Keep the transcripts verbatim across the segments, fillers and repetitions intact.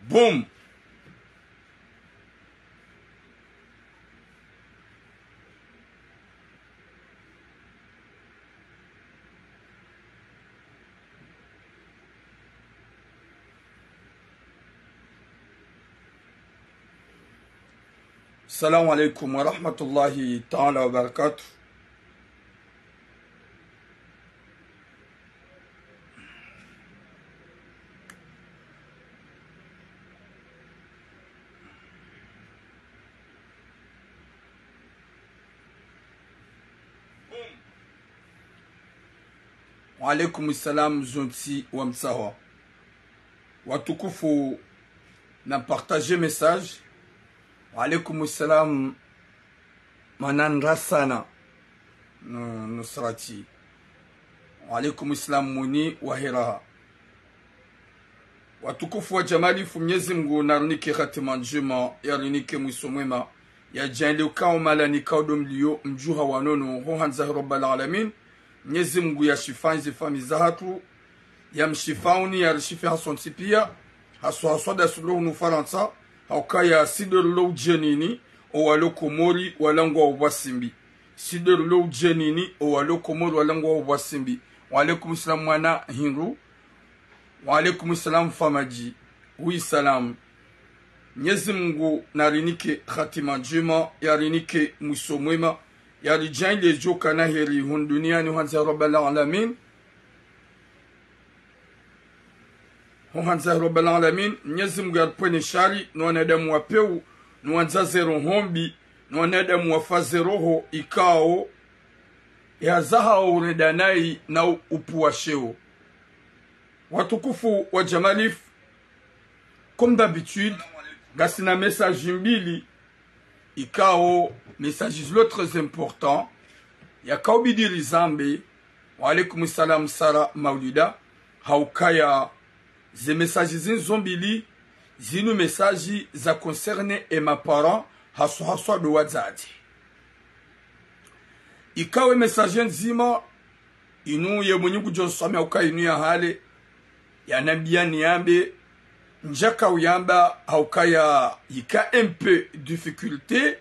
Boum. Salam alaykum wa rahmatullahi ta'ala wa barakatuh. Wa alaykum salam, zontsi wa mtsaho. Watukufu, na partager message. Wa alaykum salam, Manan Rasana. Nu-, Nusrati. Wa alaykum salam, Muni wa Hiraha. Watukufu wa Jamalifu, Mnyezi Mngu narinike hatima ndjema, yarinike mwiso mwema, yadjaanlie ukao mahala nikao ndo mlio mdjuha wa nono, ho handza he Rabbal Alamin. Mnyezi Mngu yashifayi ze famiyi zahatru, yamshifauni, yarishifi hasontsi pia, haswa haswa ndasi rilo hunu Farantsa, ha ukaya si ndo rilo udjenini, owalo Komori walangwa upvwasimbi. Si ndo rilo udjenini, owalo Komori walangwa upvwasimbi. Wa alaykum salam mwana hindru. Wa alaykum salam Famaji. Wi salam. Mnyezi Mngu narinike hatima ndjema, yarinike mwiso mwema, yaridjaanlie djo kana heri hunu duniani ho handza he Rabbal Alamin. Ho handza he Rabbal Alamin, Mnyezi Mngu yaripvwene shari, no wanadamu wa pewu, no wandza ze roho mbi, no wanadamu wafa ze roho, ikao, ya zahao urenda nayi na u-, upvuwa sheo. Watukufu wa Jamalifu, comme d'habitude, ngasina message mbili, ikao message zilo très important, yakao bidi rizambe. Wa alaykum salam Sara Maulida. Ha ukaya ze message zinu zo mbili, zinu message za concerner e ma parents, haswa haswa ndo wadzadze. Ikao e message ndzima, inu ye mwenyi ngudjo nswamiya ha ukaya inu ya hale, yanambia niyambe, ndjaka uyamba ha ukaya yika un peu difficulté,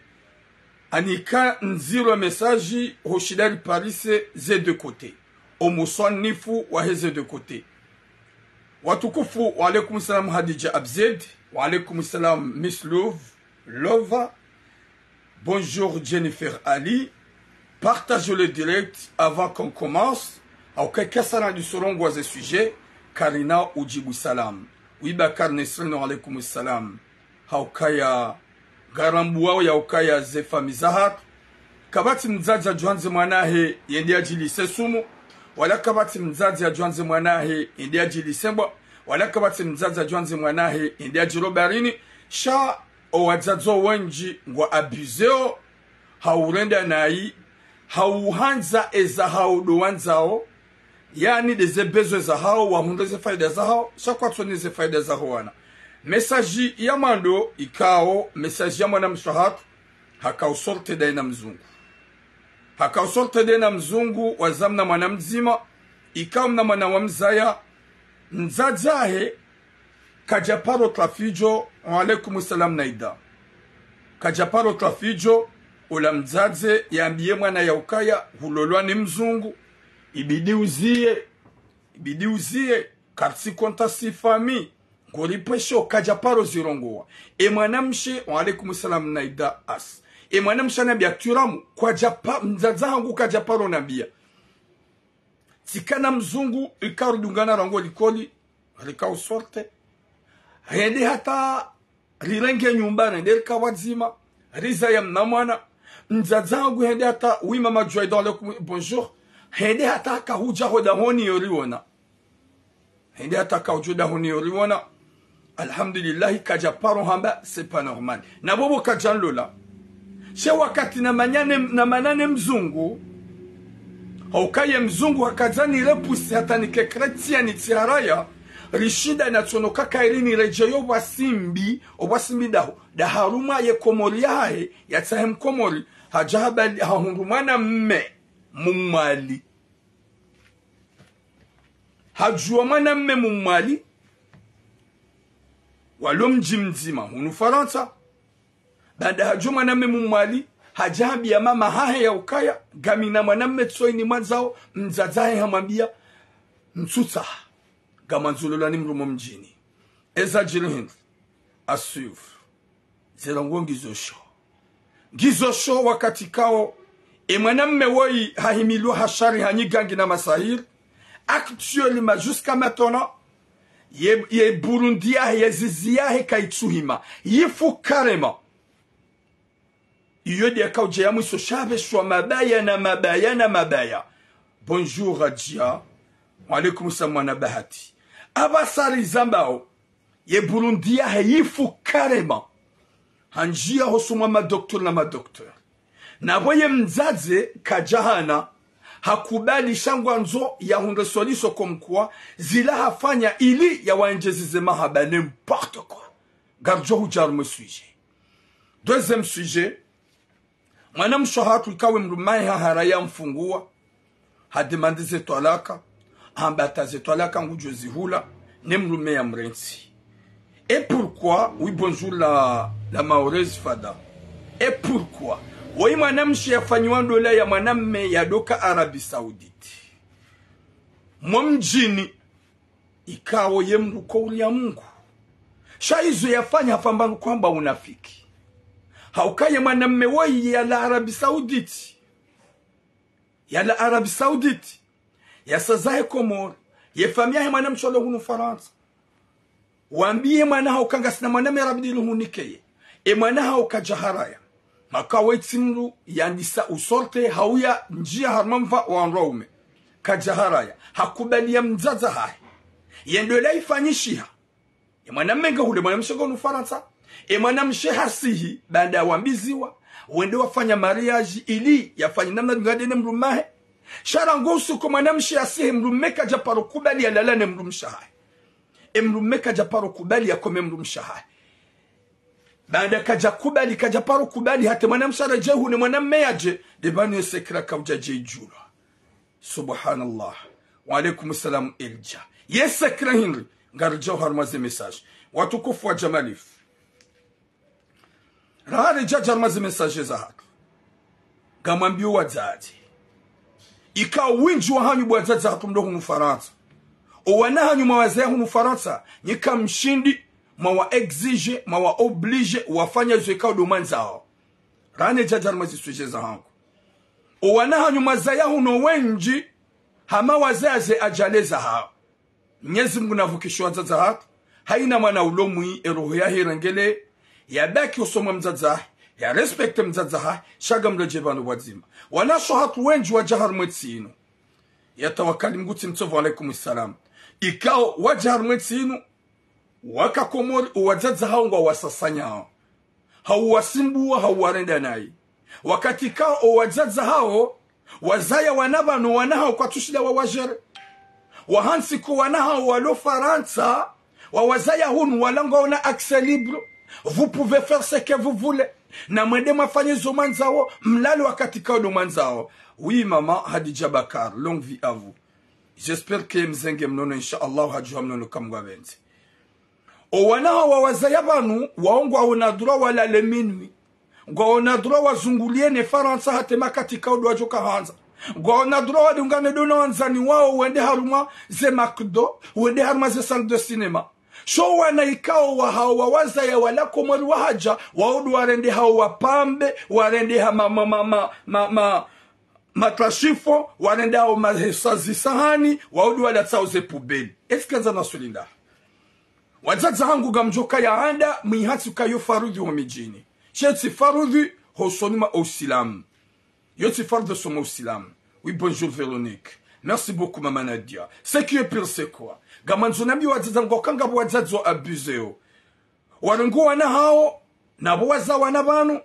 ani yika ndziro message ho shinda riparise ze deux côtés. O muswanifu wahe ze deux côtés. Watukufu, wa alaykum salam Hadidja Abzed, wa alaykum salam Miss Love, Lova. Bonjour Jennifer Ali. Partagez le direct avant qu'on commence. Ha ukaya kasa na disorongo wa ze sujet, karina udjibu salam. Wi Bakar Nesrine, wa alaykum salam. Ha ukaya ngarambuwao ya ukaya ze famiyi zahatru, kapvatsi mdzadze yadjo handza mwana wahe yende yadjilise sumu, wala kapvatsi mdzadze yadjo handza mwana wahe yende yadjilise mbwa, wala kapvatsi mdzadze yadjo handza mwana wahe yende yadjiro baharini, sha owadzadze wendji ngwa abuseo, ha urenda nayi, ha uhandza eza hawo ndo wandzao, yaani nde ze besoin zahao, wahundre ze faida zahao, sha kwatsoni ze faida zaho wana. Message ya mwando ikao, message ya mwanamshe hatru, hakao sortir ndaye na mzungu. Hakao sortir ndaye na mzungu, waza mna mwana mdzima, ikao mna mwana wa mzaya, mdzadze wahe, kadja paro trafidjo, wa alaykum salam Naida. Kadja paro trafidjo, ola mdzadze yambiye mwana ya ukaya hulolwa ni mzungu, ibidi uziye, ibidi uziye, kartsi konta si famiyi, ngori pvwesho, kadja paro zirongowa. E mwanamshe, wa alaykum salam Naida As. E mwanamshe hanambia turamu, kwadja pa-, mdzadze hangu kadja paro nambia. Tsika na mzungu, ikao ridungana rangu likoli, rikao sortir. Hende hata rirenge nyumba, rende rika wadzima, rizaya mna mwana. Mdzadze hangu hende hata, oui, maman Joy, dans le, bonjour. Hende hata kahudja ho dahoni yoriwona. Hende hata kahudja ho dahoni yoriwona. Alhamdulillahi, kadja paro hamba, c'est pas normal. Na bobo kadja nlola. She wakati namanyane, namanane mzungu, ha ukaya mzungu hakadza nirepousser hata nike chrétien nitsi haraya, rishinda natsono kaka ili niredjeyo pvwasimbi, opvwasimbi daho, nda harumwa ye Komori yahahe, yatsahe mkomori, hadja habali, hahundru mwana mme, mumwali. Hadjuwa mwana mme mumwali. walo mdji mdzima hunu Farantsa. Baanda hadjo mwanamme mumwali, hadja hambia mama hahe ya ukaya, ngamina mwanamme tsoyi nimwandzao, mdzadze hahe hamwambia, ntsutsaha, ngamwandzo lola nimrume mdjini. Eza djiri hindri, à suivre. Zela ngo ngizo sho. Ngizo sho wakati kao, e mwanamme woyi hahimilwa ha shari ha nyigangi na masahiri. Actuellement, jusqu'à maintenant, ye, ye burundi yahe, ye zizi yahe kayitsuhima. Yifu carrément. Iyo ndiya kaudja ya mwiso sha pveshwa mabaya na mabaya na mabaya. Bonjour Radjia. Wa alaikum salam mwana bahati. Apvasa rizambao, ye burundi yahe yifu carrément. Handjia hosoni mwa madocteur na madocteur. Na pvo ye mdzadze kadjahana, hakubali sha ngwandzo yahundre solution comme quoi zila hafanya ili yawaendjeze ze mahaba, n'importe quoi. Ngaridjo hudja harumwa e sujet. Deuxième sujet, mwanamshe hatru ikao e mrume hahe haharaya hamfunguwa, hademande ze twalaka, hamba hata ze twalaka ngudjo zihula, ne mrume yamrentsi. Et pourquoi, oui, bonjour la, la Mahoreuse Fada. Et pourquoi? Woyi mwanamshe yafanyiwa ndola ya mwanamme yadoka Arabie Saoudite. Mo mdjini, ikao ye mdru ko uria Mungu. Sha izo yafanya hafamba nukwamba unafiki. Hauka ye mwanamme woyi yalawa Arabie Saoudite. Yalawa Arabie Saoudite. Yasa zahe Komori. Ye famiyi yahe mwanamshe walo hunu Farantsa. Wambiye mwana hawo ka ngasina mwanamme, rabidi luhunikeye. E mwana hawo kadjaharaya. Maka wetsi mdru yandisa usorte hauya ndjia harumwa mva wa wandru waume. Kadjaharaya. Hakubali ya mdzadze hahe. Ye ndola ifanyishiha. E mwanaume ngahule mwanamshe ngo hunu Farantsa. E mwanamshe hasihi, baanda wambiziwa, wende wafanya mariage ili yafanye namna ngade ne mdrume hahe. Sha rangu usiku mwanamshe hasihi, mdrume kadja paro kubali yalale ne mdrumshe hahe. E mdrume kadja paro kubali yakome mdrumshe hahe. Baanda kadja kubali, kadja paro kubali, hata mwanamshe aredjei hunu mwanaume yadje, de pvanu ye secret kaudja dje idjulwa. Subhanallah. Wa alaikum salam Elja. Ye secret hindri, ngaridjao harumwa ze message. Watukufu wa Jamalifu. Raha ridja harumwa ze message zahatru. Ngamwambio wadzadze. Ikao wendji wahanyu bo wadzadze hatru mlo hunu Farantsa. O wana hanyu mwawazaya hunu Farantsa, nyi kamshindi, mwawa exige, mwawa oblige, wafanya zo ikao ndo mwandzao. Raha ridja harumwa ze sujet zahangu. O wana hanyu mwazaya hunu wendji, hama wazaya ze ajali zahawo. Mnyezi Mungu navukishe wadzadze hatru, haina mwana ulo mwi, e roho yahe irengele, yabaki hosoni mwa mdzadze hahe, ya respecte mdzadze hahe, sha ngamredjei pvanu pvwadzima. Wanashe hatru wendji wadja harumwa entsi inu. Ya Tawakali Mngu tsi mtsovu, wa alaikum salam. Ikao wadja harumwa entsi inu, waka Komori, o wadzadze hawo ngwawasasanyao. Hau wasimbuwa, hau warenda nayi. Wakati kao o wadzadze hawo, wazaya wana pvanu, wana hawo kwatsushinda wawajere. Wahantsi ko wana hawo walo Farantsa, wawazaya hunu, wala ngwaona accès libre. Vous pouvez faire ce que vous voulez. Na mwende mwafanye zo mwandzao, mlale wakati kao ndo mwandzao. Oui, maman Hadidja Bakar, longue vie à vous. J'espère que mzenge mnono, insha Allah, hadjuha mnono kamwe ngwapvendze. O wana hawo wawazaya pvanu, wao ngwaona droit walale minuit. Ngwaona droit wazungulie ne Farantsa hata makati kao ndo wadjo kahandza. Ngwaona droit wadungane ndo na wandzani wawo wende harumwa ze McDo, wende harumwa ze salle de cinéma. Sha o wana ikao wahawo wawazaya wala Komori wahadja, wao ndo warende hawo wapambe, warende ha ma, ma, ma, ma, ma, ma, matrashifo, warende hawo mahesa zisahani, wao ndo walatsao ze poubelle. Est-ce que ngamwandzo nasulinda? Wadzadze hangu ngamdjo kaya handa, mwihantsi kayo faradhwi ho midjini. Sha tsi faradhwi hosoni mwa Usilamu. Yo tsi faradhwi hosoni mwa Usilamu. Oui, bonjour Véronique. Merci beaucoup, Maman Nadia. Ce qui est pire, c'est quoi? Ngamwandzo nambiye wadzadze hangu ka ngapvo wadzadze wa abusé yo. Warengo wana hawo, na pvo wazaya wana pvanu,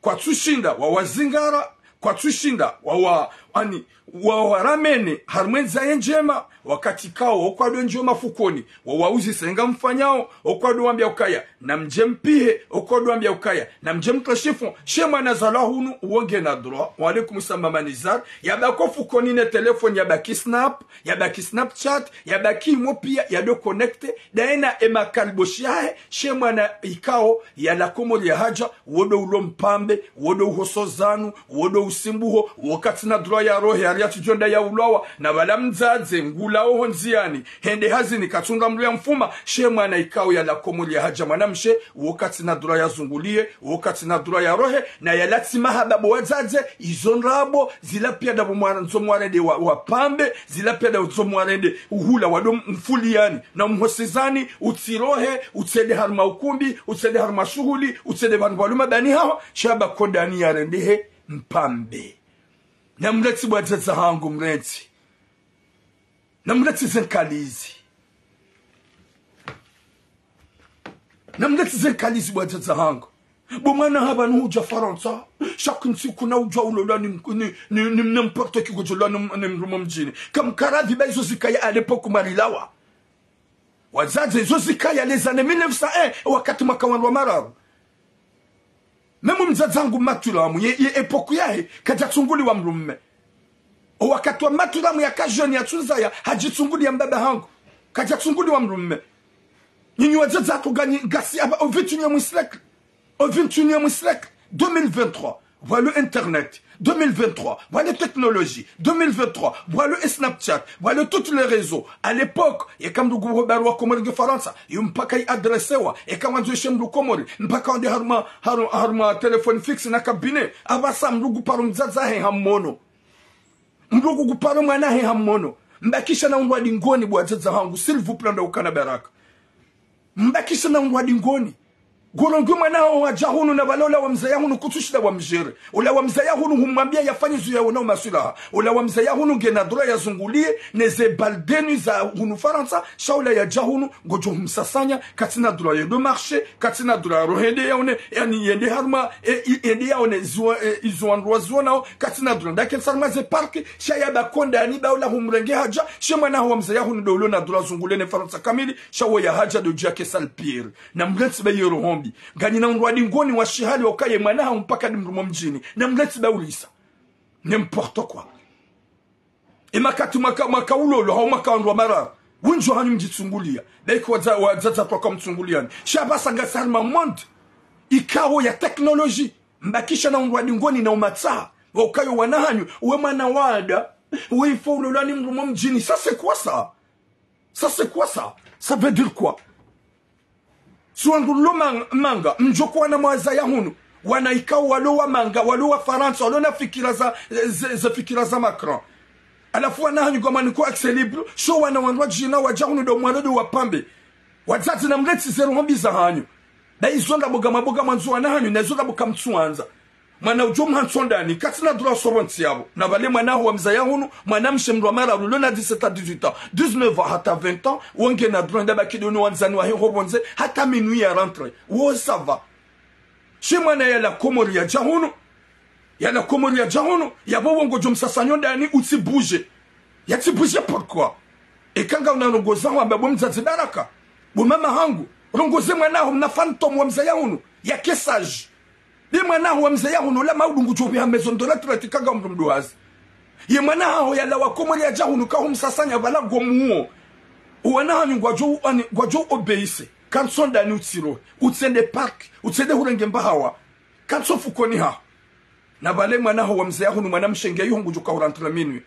kwatsushinda wawazingara, kwatsushinda wawa, ani, wawaramene harumwa endzia ye ndjema, wakati kao okwado ndjio mafukoni, wawauzise ngamfanyao, okwado wambia ukaya namdje mpihe, okwado wambia ukaya namdje mkashifu. She mwana zalwa hunu, uwo ngena droit. Wa alaikum salam, Mama Nizar. Yabaki ofukoni ne telefoni, yabaki Snap, yabaki Snapchat, yabaki imo pia, yado connecté daye na emakaliboshi yahe. She mwana ikao yalawa Komori yahadja, wo ndo ulo mpambe, wo ndo uho sozanu, wo ndo usimbuho, wo katsina droit ya rohe, hari yatsidjo enda ya ulawa. Na pvala mdzadze ngulao ho ndziani, hende hazini, katsunga mdru ya mfuma. She mwana ikao yalawa Komori yahadja, mwanamshe, wo katsina droit ya zungulie, wo katsina droit ya rohe. Na yala tsi mahaba bo wadzadze, izo ndrabo, zila pia ndapvo mwana ndzo mwarende wa, wapambe, zila pia nda ndzo mwarende uhula wado mfuliani na mhosezani, utsirohe, utsende harumwa ukumbi, utsende harumwa shuhuli, utsende pvanu pvalo mabani haho, sha yabaki ndani yarendehe mpambe. Namletse bo wadzadze hangu, mletse. Namletse ze nkalizi. Namletse ze nkalizi bo wadzadze hangu. Bo mwana hapvanu hudja Farantsa, chaque ntsiku na udjua ulolwa ni, ni, ni, ni n'importe qui, kudjolwa ni, ni mdrume mdjini. Kamkaradhi ba izo zikaya à l'époque mwalilawa. Wadzadze, izo zikaya les années mille neuf cent un, wakati mwaka wandru wa mararu. Même mdzadze hangu Matulamu, ye, ye époque yahe, kadjatsunguliwa mdrume. O wakati wa Matulamu yaka jeune yatsunzaya, hadjitsungulia mbaba hangu. Kadjatsunguliwa mdrume. Nyinyi wadzadze hatru nganyi, ngasi apva au vingt et unième siècle. Au vingt et unième siècle, deux mille vingt-trois, voilà Internet. Deux mille vingt-trois, voilà technologie. Deux mille vingt-trois, voilà Snapchat, voilà tous les réseaux. À l'époque, yeka mdru nguho barua Komori nge Farantsa, yo mpaka yi adressewa. Yeka wandzo yeshe mdru Komori, mpaka wende harumwa, haru-, harumwa téléphone fixe na cabinet. Apvasa mdru ngu paro mdzadze hahe hamwono. Mdru ngu paro mwana hahe hamwono. Mbakisha na undrwa dingoni bo wadzadze hangu, s'il vous plaît, nda ukana baraka. Mbakisha na undrwa dingoni. Ngolongi mwana haho wadja hunu na pvala ola wamzaya hunu kutsushinda wamdjere. Ola wamzaya hunu humwambia yafanye izo yaona umaswilaha. Ola wamzaya hunu ngena droit yazungulie, ne ze boîte de nuit za hunu Farantsa, sha ola yadja hunu, ngodjo humsasanya, katsina droit yende marché, katsina droit rohe yende yaone, yani yende harumwa, e, i-, yende yaone ziwa, e, izo wandru wazionao, katsina droit ndake nsarumwa ze parc, sha yabaki ndani ba ola humrenge hadja, she mwana haho wamzaya hunu ndo ulo na droit zungulie ne Farantsa kamili, sha wo yahadja ndo djake sale pire. Namletse ba ye roho mbi. Nganyina undrwa dingoni wa shihali wa ukaya ye mwana haho mpaka ndi mdrume mdjini. Namletse ba ulisa. N'importe quoi. E makati mwaka, mwaka ulolwa, hau mwaka wandru wa mararu. Wendji wahanyu mdjitsungulia. Ba eka wadza-, wadzadze hatru waka mtsunguliani. Sha apvasa ngasi harumwa monde ikao ya technologie. Mbakisha na undrwa dingoni na umatsaha. Wa ukaya wana hanyu, we mwana wada, we ifo ulolwa ni mdrume mdjini. Ça, c'est quoi ça ? Ça, c'est quoi ça ? Ça veut dire quoi ? Si wandru lo mang-, manga, mdjo kuwana mwazaya hunu. Wana ikao walo wa manga, walo wa Farantsa, walo na fikira za, ze, ze fikira za Macron. Halafu wana hanyu ngwamwaniko accès libre, sho wana wandru wadjina wadja hunu ndo mwalo ndo wapambe. Wadzadze namletse ze roho mbi za hanyu. Ba izo ndrabo ngamwandzo wana hanyu, na izo ndrabo kamtsuandza. Mwana udjo mhantso ndani, katsina droit sobo ntsi yapvo. Na pvale mwana haho wamzaya hunu, mwanamshe mdru wa mararu, ulo na dix-sept à dix-huit ans, dix-neuf ans hata vingt ans, wo ngena droit nda baki ndo no wandzani wahe ho pvondze, hata minuit ya rentré. Wo ça va. She mwana yalawa Komori yadja hunu, yalawa Komori yadja hunu, yapvo wo ngodjo msasanya ndani utsi bouger. Yatsi bouger pourquoi ? Eka ngauna ndrongoo za hwamba bo mdzadze baraka. Bo mama hangu, rongoze mwana haho mna fantôme wamzaya hunu, yake sage. Be mwana haho wamzaya hunu, ola maudu ngudjo upviha maison de retraite eka nga mdru mduhazi. Ye mwana haho yalawa Komori yadja hunu kahumsasanya pvala ngomuo. Owana hanyu ngwadjo, ani, ngwadjo obéisse. Kantsu ndani utsirohe. Utsende parc. Utsende hurenge mbahawa. Kantsu fukoni haho. Na pvale mwana haho wamzaya hunu mwanamshe nge yiho ngudjo ka urentré minuit.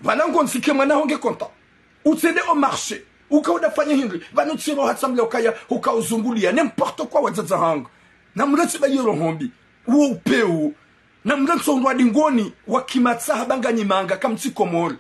Pvala ngo ntsike mwana haho nge content. Utsende au marché. Uka uda fanye hindri. Pvanu tsiroha tsamle ukaya, uka uzungulia. N'importe quoi wadzadze hangu. Namletse ba ye roho mbi. Uwo upeu. Namletse undrwa dingoni wa kimatsaha ba nganyi manga kamtsi Komori.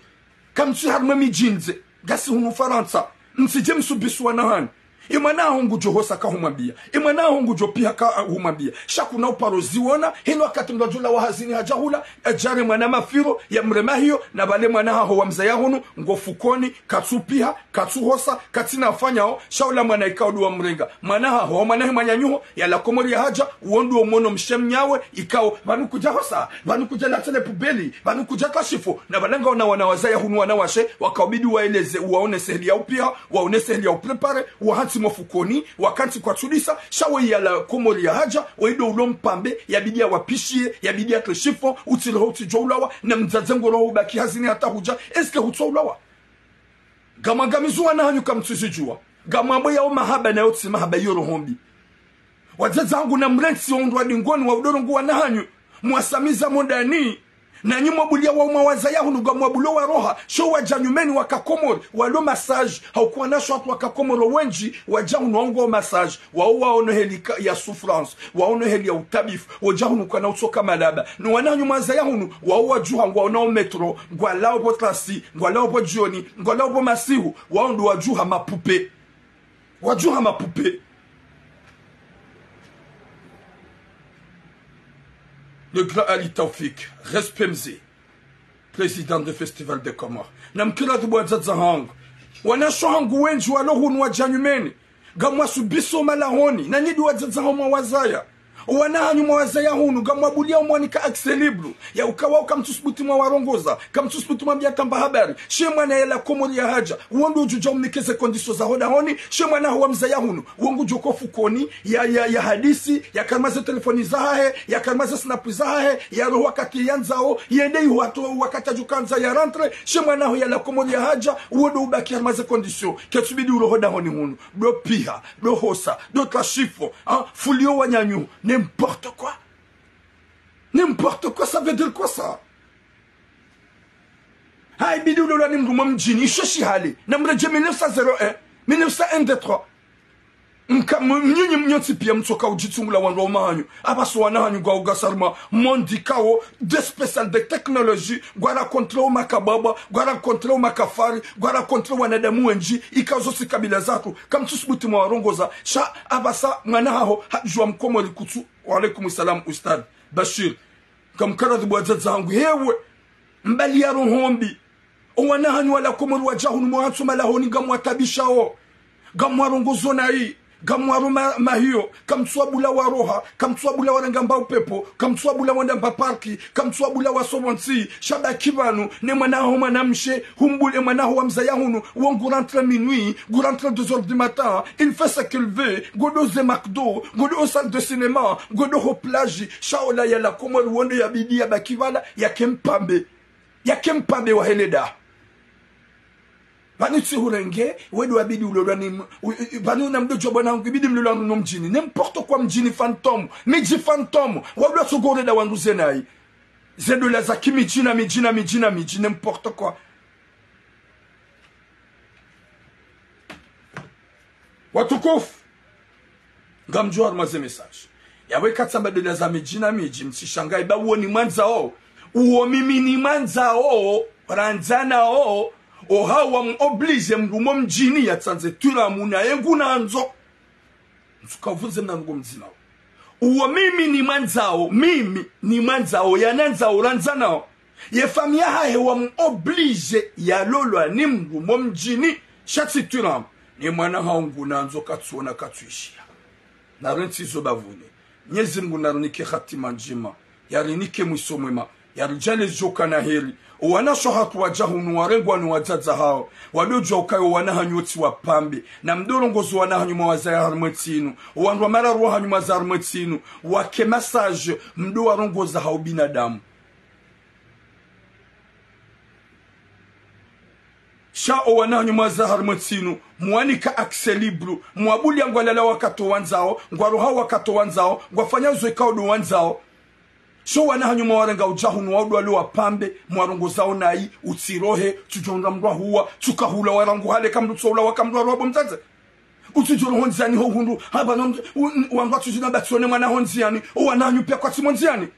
Kamtsi harumwa midjini ze. Ngasi hunu Farantsa. Mtsidje msubiswa na hanyu. Ye mwana haho ngudjo hosa kahumwambia. Ye mwana haho ngudjo piha kahumwambia. Sha kuna uparo ziwona, hino wakati mndru adjo lawa hazini hadja hula, yadjare mwana mafiro, yamrema hiyo, na pvale mwana haho wamzaya hunu, ngo fukoni, katsu piha, katsu hosa, katsina afanyao, sha ula mwana ikao ndo wamrenga. Mwana haho, mwana he mwananyaho, yalawa Komori yahadja, uwo ndo mwono mshe mnyawe, ikao, pvanu kudja hosa, pvanu kudja latsa le pubeli, pvanu kudja kashifu, na pvale ngaona wana wazaya hunu wanawashe, wakaubidi waeleze, waonese heli ya upiha, waonese heli ya uprépare, wahantsi mwa fukoni, wakantsi kwatsudisa, sha we yalawa Komori yahadja, we ndo ulo mpambe, yabidi yawapishiye, yabidi yatreshifu, utsi roho utsidjo ulawa, na mdzadze ngo roho ubaki hazini hata hudja, est-ce que hutso ulawa? Ngamwangamizo wana hanyu kamtsuzidjuwa. Ngamwambo yao mahaba nayo tsi mahaba iyo roho mbi. Wadzadze hangu na mrentsi ondro wa dingoni wa udorongo wana hanyu. Mwasamiza mondani. Nanyi mwabulia wao mwa wazaya hunu ngamwabulo waroha. Sho wadja nyumeni waka Komori. Walo massage. Haukuwa nasho watu waka Komori wendji. Wadja hunu wao ngo massage. Wao waono heli ka-, ya souffrance. Waono heli ya utabifu. Wodja hunu kwana utsoka malaba. No wana hanyu mwazaya hunu. Wao wadjuha ngwaonao métro. Ngwalao pvo trasi. Ngwalao pvo djioni. Ngwalao pvo masihu. Wao ndo wadjuha mapupe. Wadjuha mapupe. Le grand Ali Taoufik, respect mze, président de Festival des Comores. Na mkira tu bo wadzadze hangu. Wanasho hangu wendji walo hunu wadja nyumeni. Ngamwasubiso malahoni, nanyi ndo wadzadze hanyu mwawazaya. Wana hanyu mwawazaya hunu, ngamwabulia mwanika accès libre. Ya ukawa kamtsusubuti mwawarongoza, kamtsusubuti mwambia tamba habari. She mwana yalawa Komori yahadja, uwo ndo udjudja umnikeze conditions za hodahoni. She mwana haho wamzaya hunu, uwo ngudjo ko fukoni, ya, ya, ya hadisi, ya karmaze telefoni zahahe, ya karmaze snap zahahe, ya roho wakati yandzao, yende iho hata wakati adjo kandza ya rentré. She mwana haho yalawa Komori yahadja, uwo ndo ubaki harmaze conditions. Ketsubidi ulo hodahoni hunu. Ndo piha, ndo hosa, ndo trashifu, hein, fulio wananyaho, n'importe quoi. N'importe quoi, ça veut dire quoi ça? Haibidi ulolwa ni mndru mwa mdjini, isho shihale. Na mredje mille neuf cent zéro un, mille neuf cent un, deux, trois. Mka, m-, mnyinyi mnyontsi pia mtsoka udjitsungula wandru wa uma hanyu. Apvaso wana hanyu ngwao gasarma, monde ikao, des spécial de technologie, ngwa rencontré o makababa, ngwa rencontré o makafari, ngwa rencontré wanadamu wendji, ikao zo tsi kabila zatru, kamtsusubuti mwawarongoza, sha apvasa mwana haho, hadjuwa mkomori kutsu. Wa alaikum salam, Ustadh Bashir. Ngamkara tu bo wadzadze hangu, hewe, mbali ya roho mbi. O wana hanyu walawa Komori wadja hunu mwahantsi malahoni ngamwatabishao. Ngamwarongozo nayi. Ngamwaro ma-, mahiyo. Kamtsuwabula waroha. Kamtsuwabula warenga mbao pepo. Kamtsuwabula wenda mba parki. Kamtsuwabula wasowontsi. Sha baki pvanu. Ne mwana haho mwanamshe. Humbule mwana haho wamzaya hunu. Wo ngu rentré minuit. Ngu rentré deux heures du matin. Il fait ce qu'il veut. Ngodo ze McDo. Ngodo o salle de cinéma. Ngodo ho plage. Sha ola yalawa Komori wo ndo yabidi yabaki pvala. Yake mpambe. Yake mpambe wa hele da. Pvanu tsi hurenge, we ndo wabidi ulolwa ni m-, u-, u-, pvanu na mdo djo bwana hangu, ibidi mlolwa no mdjini. N'importe quoi, mdjini fantôme, midji fantôme. Wabidi watsogore da wandru zenayi. Ze ndola za kimidji na midji na midji na midji, n'importe quoi. Watukufu, ngamdjuwa harumwa ze message. Yawe katsamba ndola za midji na midji, mtsishangaye ba uwo nimwandzao. Uwo mimi nimwandzao, randzanao, ohawa mu obligé mndru mo mdjini yatsandze twiramu naye ngunandzo. Ntsuka uvundze mna nungo mdzima. Uwo mimi nimwandzao, mimi nimwandzao, yanandzao, randzanao. Ye famiyi yahahe wa mu obligé yalolwa ni mndru mo mdjini, sha tsi twiramu. Ni mwana haho ngunandzo katsuona katsuishiya. Narentsi zo bavuni. Mnyezi Mngu narinike hatima ndjema. Yarinike mwiso mwema. Yaridjaanlie zidjoka na heri. Owanashe hatru wadja hunu warengwa no wadzadze hawo. Wadodjuwa ukaya owana hanyu wotsi wapvambe. Na mdorongozo wana hanyu mwawazaya harimwa entsi inu. Owandru wa mararu wa hanyu mwazaya harimwa entsi inu. Wake massage. Mdo warongoza ha ubinadamu. Sha owana hanyu mwazaya harimwa entsi inu, mwanika accès libre, mwabuliya ngwalala wakati wandzao, ngwaroha wakati wandzao, ngwafanya zo ikao ndo wandzao. Sha owana hanyu mwawarenga udja hunu wao ndo walo wapvambe, mwarongozao nayi, utsirohe, tsudjohundra mndru ahuwa, tsukahula warangu hale kamndru tsoula wakamndru aroha bo mdzadze. Utsudjoroho ndziani ho hundru, haba no mndru, u-, u-, wandru watsudjina batsione mwana ho ndziani, owana hanyu piya kwatsi mo ndziani.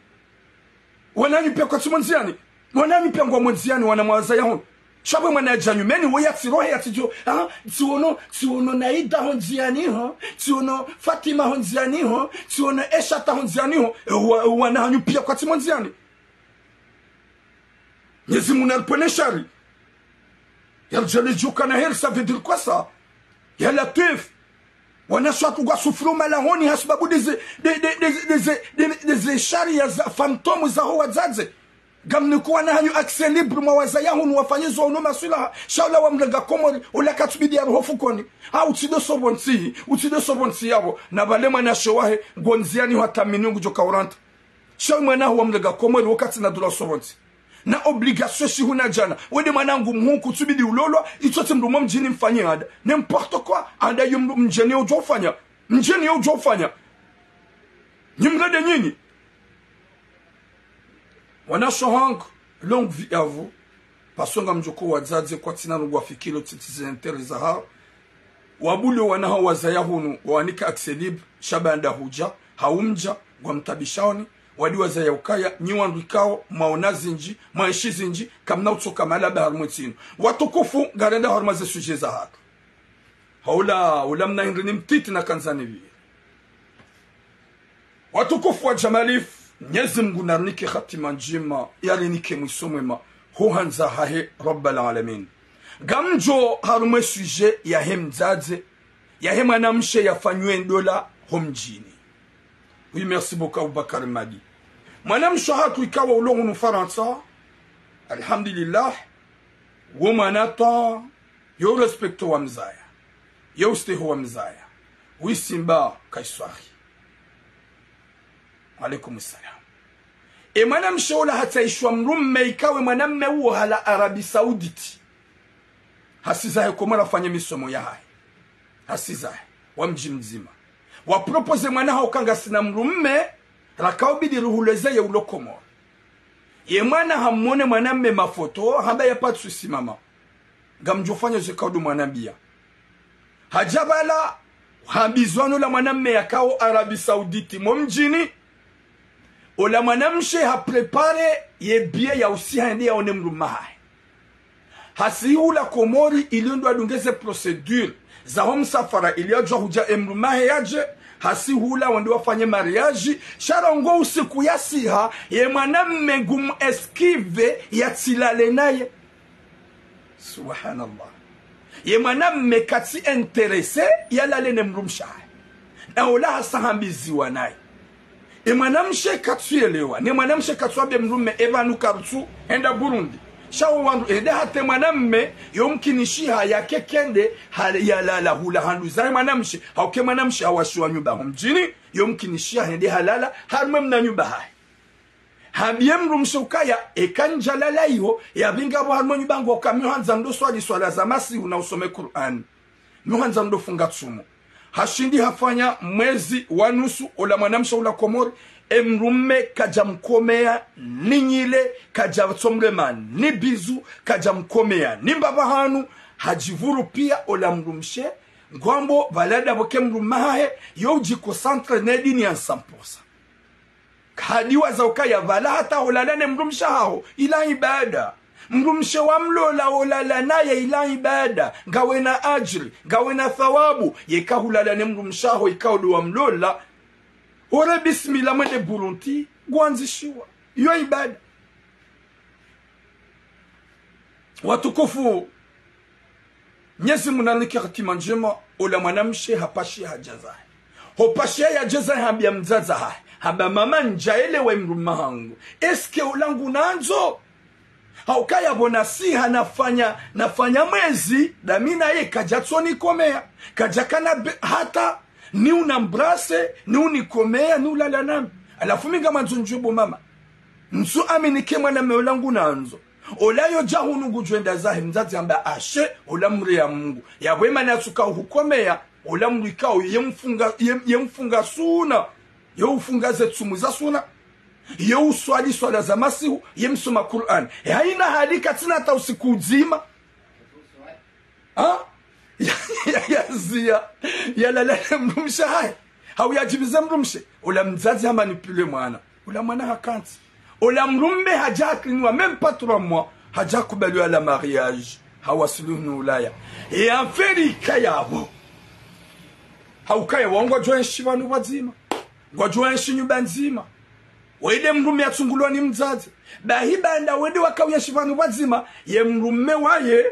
Wana hanyu piya kwatsi mo ndziani. Wana hanyu piya ngwa mo ndziani, wana mwazaya hunu. Sha pvwe mwana yadja nyumeni, wo yatsirohe, yatsidjo, ah, tsiono, tsiono Naida ho ndziani ho, tsiono Fatima ho ndziani ho, tsiono Eshata ho ndziani ho, e, wa, wana hanyu pia kwatsi mo ndziani. Mnyezi Mungu naripvwene shari. Ya Rijali djuka na heri, ça veut dire quoi ça? Ya Latwif. Wanashe watru ngwasufuru malahoni hasibabu ndeze, nde, nde, nde, ndeze, nde, ndeze sharia za fantôme zaho wadzadze. Ngamniko wana hanyu accès libre mwa wazaya hunu wafanye zo hunu maswilaha. Sha ola wamrenga Komori, ola katsubidi yaruhe fukoni. Ha, utsido sobo ntsi, utsido sobo ntsi yapvo. Na pvale mwanashe wahe, ngo ndziani hata minu ngudjo kauranta. Sha mwana ho wamrenga Komori, wo katsina dula sobo ntsi. Na obligation shi huna djana. Wende mwana hangu mhuu kutsubidi ulolwa, itso tsi mdru mo mdjini mfanye anda. N'importe quoi, anda yo mdru mdjeni yo udjo ufanya. Mdjeni yo udjo ufanya. Nyi mrende nyinyi. Wanashe hangu, longue vie à vous. Parce que ngamdjo ko wadzadze kwatsina rungu wafikiri titi ze intérêt zahawo. Wabule wana hawo wazaya hunu, wawanike accès libre, sha baanda hudja, hawumdja, ngwamtabishaoni, wadi wazaya ukaya, nyi wandru ikao, mwaona zindji, mwaenshi zindji, kamna utsoka malaba harumwa entsi inu. Watukufu, ngarenda harumwa ze sujet zahatru. Haula, ula mna hindri ni mtiti na kandzani pvili. Watukufu wa Jamalif, Mnyezi Mungu narinike hatima ndjema, yarinike mwiso mwema, ho handza hahe Rabbal Alamin. Ngamdjo harumwa e sujet yahe mdzadze, yahe mwanamshe yafanywa ndola ho mdjini. Oui, merci beaucoup, Abubakar Madi. Mwanamshe hatru ikawa ulo hunu Farantsa, alhamdulillah, wo mwana ta, yo respecto wa mzaya, yo usteho wa mzaya, wisimba kaiswahi. Alaikum salam. E mwanamshe ula hatsaishwa mdrume ikawe mwanamme uwo hala Arabie Saoudite. Hasizahe Komori afanye misomo yahahe. Hasizahe. Wa mdji mdzima. Wa propose mwana hawo ka ngasina mdrume, rakaubidi ruhuleze ye ulo Komori. Ye mwana hamwone mwanamme mafoto, hamba ya pas de souci mama. Ngamdjofanya ze kaudu mwana biya. Hadja pvala, hambizwa no la mwanamme yakao Arabie Saoudite mo mdjini. Ola mwanamshe haprépare ye billet ya usiha yende yaone mdrume hahe. Hasihula Komori ili ndo adunge ze procédure zaho msafara ili yadjwa hudja e mdrume hahe yadje. Hasihula wende wafanye mariage. Sha rangu usiku yasiha, ye mwanamme ngumu esquive yatsilale naye. Subhanallah. Ye mwanamme katsi intéressé yalale ne mdrumshe hahe. Na ola hasa hambiziwa naye. E mwanamshe katsu yelewa. Ne mwanamshe katsu ambe mdrume, e pvanu karutsu henda Burundi. Sha wo wandru hende hata e mwanamme, yo mkinishiha yake kende, hal-, yalala hula handru zahe mwanamshe. Hauka e mwanamshe hawashiwa nyumba ho mdjini, yo mkinishiha hende halala harumwa e mna nyumba hahe. Hambiye mdrumshe ukaya, eka ndjalala iho, yapvinga pvo harumwa e nyumba ngo ka mi handza ndo swali swala za masihu na usome Kur'ani. Mi handza ndo funga tsumu. Hashindi hafanya mwezi wa nusu, ola mwanamshe ula Komori, e mdrume kadja mkomeya ni nyile, kadja tsomrema ni bizu, kadja mkomeya ni mbapvi hanu, hadjivuru piya ola mdrumshe, ngwambo pvala ndapvo ke mdrume hahe, yo udji concentré ne dini ya cent pour cent. Kadi waza ukaya pvala hata holala ne mdrumshe haho, ila ibada. Mdrumshe wa mlola olala naye ila ibada. Ngawe na adjri, ngawe na thawabu. Yeka hulala ne mdrumshe haho ikao ndo wa mlola. Ore bismillah mwende Burundi, ngwandzishiwa. Yo ibada. Watukufu, Mnyezi Mungu narinike hatima ndjema, ola mwanamshe hapashiha hadja zahe. Hopashiha yadja zahe hambiya mdzadze hahe. Hamba mama ndjaelewa e mdrume hangu. Est-ce que ola ngunandzo? Hauka yapvo nasiha nafanya, nafanya mwezi, dami naye kadja tsoni komeya. Kadja kana be-, hata, ni unambrase, ni unikomeya, ni ulala nami. Halafu mi ngamandzo ndjuwe bo mama. Ntsu amini ke mwanamme ola ngunandzo. Ola yo dja hunu ngudjo enda zahe mdzadze hamba ashe, ola mri ya Mungu. Yapvo e mana yatsuka uhukomeya, ola mri ikao ye mfunga, ye, ye mfunga suna. Ye ufunga ze tsumu za suna. Ye uswali swala za masihu, ye msoma Kur'ani. E haina hali katsina hata usiku udzima. Ha? Ya, ya, yaziya. Yalala ne mdrumshe hahe. Hau yadjibize mdrumshe. Ola mdzadze hamanipule mwana. Ola mwana hakantsi. Ola mdrume hadja hakiniwa, même pas trois mois. Hadja kubaliwa la mariage, hawasili hunu Ulaya. E affaire ikaya yapvo. Haukaya wao ngwadjo enshi pvanu pvadzima. Ngwadjo enshi nyumba ndzima. Wende mdrume yatsungulwa ni mdzadze. Bahi baanda wende wakao enshi pvanu pvadzima, ye mdrume waye.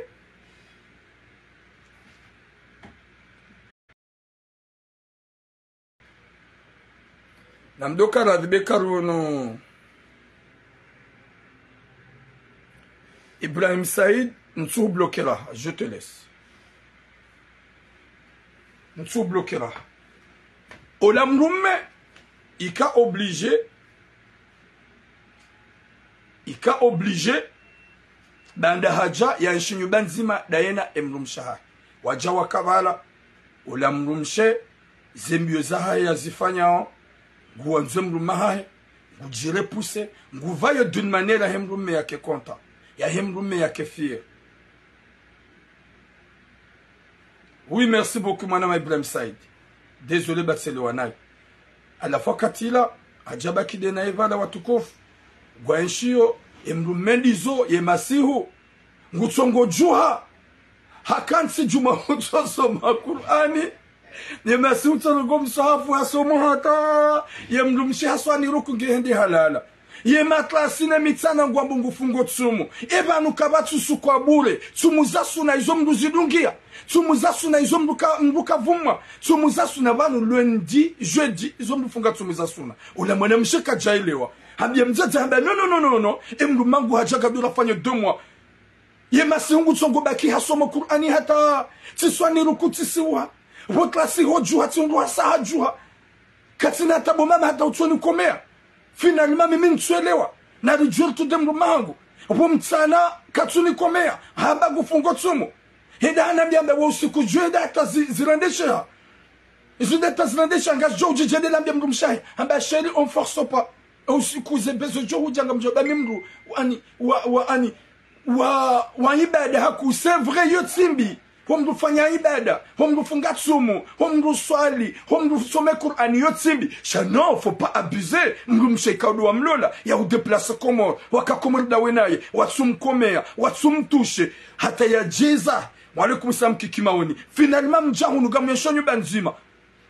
Namdo karadhi be karunu. Ibrahim Said, ntsu bloquer, je te laisse. Ntsu bloquer. Ola mdrume, ika obligé, ika obligé, baanda hadja ya enshi nyumba ndzima, dayena e mdrumshe wahahe. Wadja waka pvala, ola mdrumshe, ze mbio zahahe yazifanyao, nguwandzo e mdrume wahahe, ngudjire pousser, ngupvayo d'une manière yahe mdrume yake content, yahe mdrume yake fier. Oui, merci beaucoup, mwanama Ibrahim Said. Désolé, ba tselewa nayo. Halafu wakati ula, hadja baki de naye pvala watukufu. Ngwa enshiyo, e mdrume ndizo, ye masihu. Ngutsongo djuha. Hakantsi djuma ngutsosoma Kur'ani. Ye masihu ngutsongo msahafu hasoma hata. Ye mdrumshe haswali ruku nge hende halala. Ye matlasi ne mitsana ngwambo ngufungo tsumu. E pvanu kapvatsu suku wa bure. Tsumu za suna izo mdru zidungia. Tsumu za suna izo mdru ka, mdru kavumwa. Tsumu za suna pvanu lundi, jeudi, izo mdru funga tsumu za suna. Ula mwanamshe kadjaelewa. Hambia mdzadze hamba, non, non, non, non, non. E mdrume wangu hadja kabula fanya deux mois. Ye masihu ngutsongo baki hasoma Kur'ani hata tsiswali ruku tsisiwa. Pvo tlasi ho djuha tsi undru hasa hadjuha. Katsina hata bo mama hata utsoni komea. Finalement mimi ntsuelewa. Naridjwiri tu de mdrume wangu. Pvo mtsana katsuni komea. Hamba ngufungo tsumu. Henda hanambia hamba wo usiku dju henda hata zi-, zirendesheha. Izo nde hata zirendesheha ngazidjo udjidjende lambia mdrumshe wahe. Hamba chérie, on force pas. Usiku ze besoin djo hudja ngamdjo ba mi mdru. Wa ani, wa, wa ani, wa, wa ibada haku, c'est vrai, yo tsi mbi. Ho mdru fanya ibada, ho mdru funga tsumu, ho mdru swali, ho mdru some Kur'ani, yo tsi mbi. Sha non, faut pas abuser. Mdrumshe ikao ndo wamlola, ya udéplacer Komori, waka Komori ndawe naye, watsumkomea, watsumtoucher, hata yadjeza. Wa alaikum salam kiki maoni. Finalement mdja hunu ngamwensho nyumba ndzima.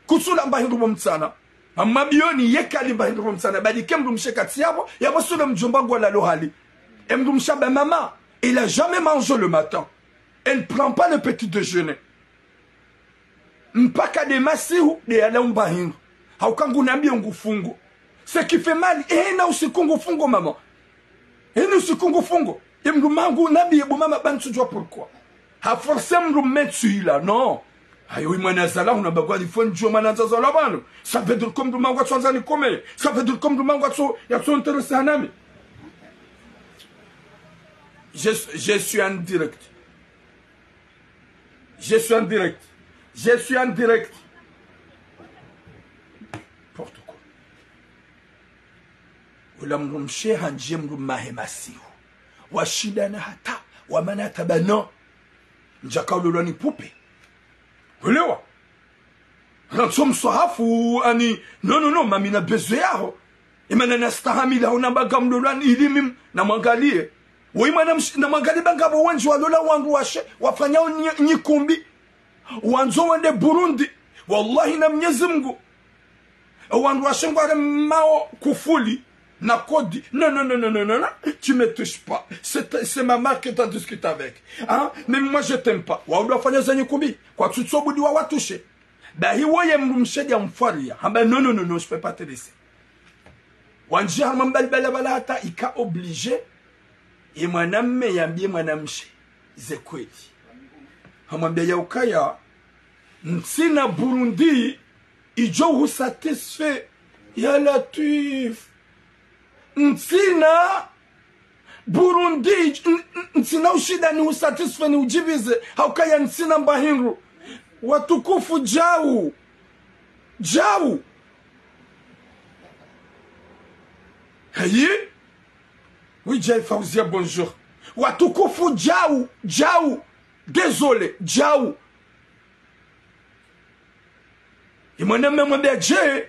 Kutsula mba hindru bo mtsana. Mama bioni yeka ali mba hindru bo mtsana. Badi ke mdrumshe katsi yapvo, yapvo sule mdjomba ngwalalo hali. E mdrumshe hamba mama, il a jamais mangé le matin. Elle ne prend pas le petit déjeuner. Mpaka de masihu, de yala umba hindru. Hauka ngunambia ngufungo. Ce qui fait mal, eh, na usiku ngufungo, maman. Eh, na usiku ngufungo. E mdrume wangu, nambie bo mama ba ntsudjua pourquoi. Ha forcer mdrume tsu ila, non. Ayo, i mwana zala, huna bagwa di fo ndjo mwana zala pvanu. Ça veut dire que mdrume wangu atsandza nikome. Ça veut dire que mdrume wangu atso, yatso intéressé hanami. Je, je suis en direct. Je suis en direct. Je suis en direct. N'importe quoi. Ula mdrumshe handjie mdrume wahe masihu. Washindana hata, wamana hata ba non. Ndjaka ulolwa ni poupée. Uelewa? Rantso mswahafu, ani, non, non, non, mami na besoin yaho. Imana nastahamili hau namba ngamlolwa ni ili mimi namwangalie. Wo imana msh-, namwangalie ba ngapvo wendji walola wandru washe, wafanyao nyi-, nyikumbi. Wandzo wende Burundi. Wallahi na Mnyezi Mngu. Wandru washe ngwaremao kufuli na kodi. Non, non, non, non, non, non, non. Tu me touches pas. C'est, c'est ma mère que t'as discuté avec. Hein? Mais moi, je t'aime pas. Wandru wafanya za nyikumbi. Kwatsutso budi wa watushe. Bahi woye mdrumshe dia mfwaria. Hamba, non, non, non, non, je peux pas te laisser. Wandjia harumwa mbali bala bala hata ika obligé. Ye mwanamme yambie mwanamshe ze kweli. Hamwambia ya ukaya, ntsina Burundi idjo hu satisfait. Ya Latwif. Ntsina Burundi, n-, n-, ntsina ushinda ni usatisfait ni udjibize, haukaya ntsina mba hindru. Watukufu djau. Djau. Hayi? Oui, Djai Fauzia, bonjour. Watukufu djau, djau. Désolé, djau. Imwanamme mwambia dje,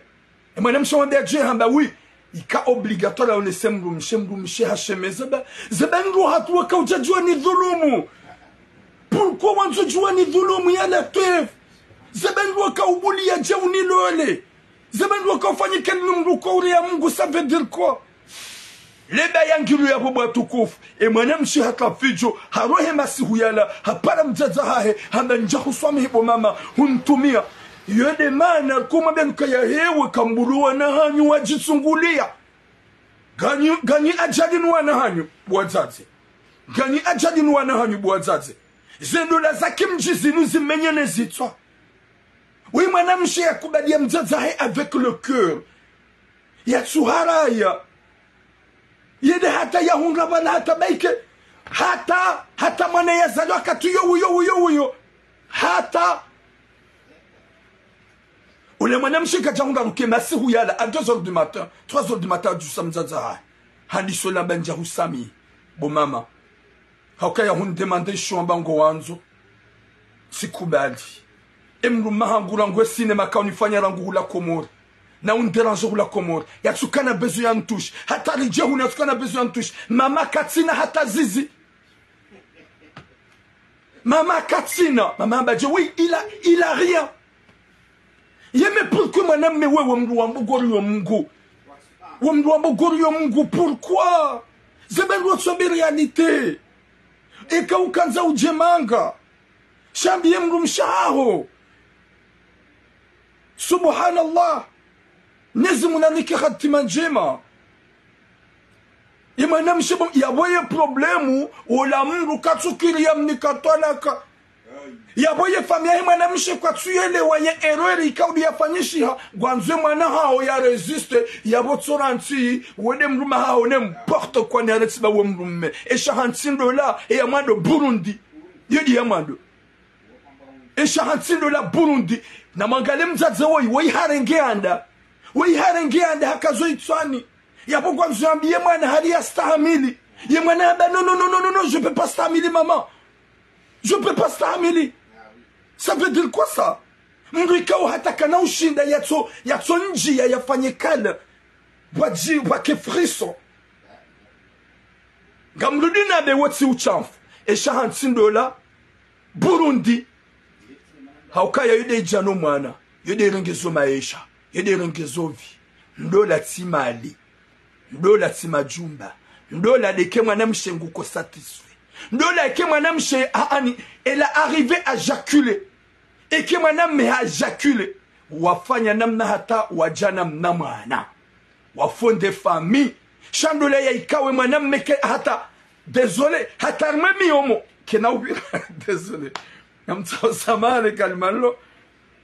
imwanamshe mwambia dje, hamba oui. Ika obligatoire yaonese mdrumshe, mdrumshe hashemeza ba, ze ba ndro hatru waka udja djuwa ni dhulumu. Pourquoi wandzo djuwa ni dhulumu ya Latwif? Ze ba ndro waka ubuliya dje unilole. Ze ba ndro waka ufanye keli no mdru kwa uri ya Mungu, ça veut dire quoi? Leba yangilu yapvo bo watukufu. E mwanamshe haka fidjo, harohe masihu yala, hapara mdzadze hahe, hamba ndja huswamihi bo mama, huntumia. Yo nde mana kumwambia nuka ya hewe kambuluwa na hanyu wadjitsunguliya. Nganyi, nganyi ajali nu wana hanyu, bo wadzadze. Nganyi ajali nu wana hanyu, bo wadzadze. Ze ndola za kimdji zinu zimenyene zitswa. Wi mwanamshe yakubaliya mdzadze hahe avec le cœur. Yatsuharaya. Yende hata yahundra pvala hata baike. Hata, hata mwana yazalwa katu yo uyo, uyo, uyo. Hata. Ule mwanamshe kadja hundra ruke masihu yala, à deux heures du matin, trois heures du matin, adjusa mdzadze hahe. Handiso lamba ndja huswamihi, bo mama. Hauka ya hundemande isho amba ngo wandzo. Tsikubali. E mdrume hangu rangu e cinéma ka unifanya rangu hula Komori. Na undéranger hula Komori. Yatsukana besoin ya ntushi. Hata ridje hunu yatsukana besoin ya ntushi. Mama katsina hata zizi. Mama katsina. Mama hamba dje, oui, il a, il a rien. Ye, mais pourquoi mwanamme wewe mdru wa Mungu uri yo Mungu? We mdru wa Mungu uri yo Mungu, pourquoi? Ze ba ndro tso mbi réalité. Eka ukandza udje manga. Sha mbiye mdrumshe haho. Subhanallah. Mnyezi Mungu nanike hatima ndjema. Ye mwanamshe bo, yapvo ye problème, ola mdru katsukiri yamnika twalaka. Yapvo ye famiyi yahe mwanamshe kwatsuyelewa ye erreur ika udi yafanyishiha, ngwandzo e mwana hawo ya résister, yapvo tsorantsi, wende mdrume hawo n'importe quoi ni aretsi ba we mdrume. Esha hantsi ndola, e ya mwando Burundi. Yo ndi ya mwando. Esha hantsi ndola Burundi. Na mwangalie mdzadze woyi, woyi harenge anda. Woyi harenge anda haka zo itswani. Yapvo ngwandzo yambiye mwana hari yastahamili. Ye mwana hamba, non, non, non, non, non, non, je peux pas stahamili, maman. Je peux pas stahamili. Ça veut dire quoi ça? Mdru ikao hata kana ushinda yatso, yatso ndjiya yafanye kale. Bwa dji, bwa ke frisson. Ngamrudi na be wotsi utshamfu. Esha hantsi ndola. Burundi. Haukaya yo nde idja no mwana. Yo nde irengezo maesha. Yo nde irengezo vi. Ndola tsi mali. Ndola tsi majumba. Ndola ndeke mwanamshe nguko satisfait. Ndola eke mwanamshe, a, ani, elle a arrivé à jaculer. Eke mwanamme ha jaculer. Wafanya namna hata wadjana mna mwana. Wafonde famille. Sha ndola ya ikawe mwanamme ke hata, désolé, hata rimwe miyomo. Kena upvira, désolé. Namtsaho samahani kalima lilo.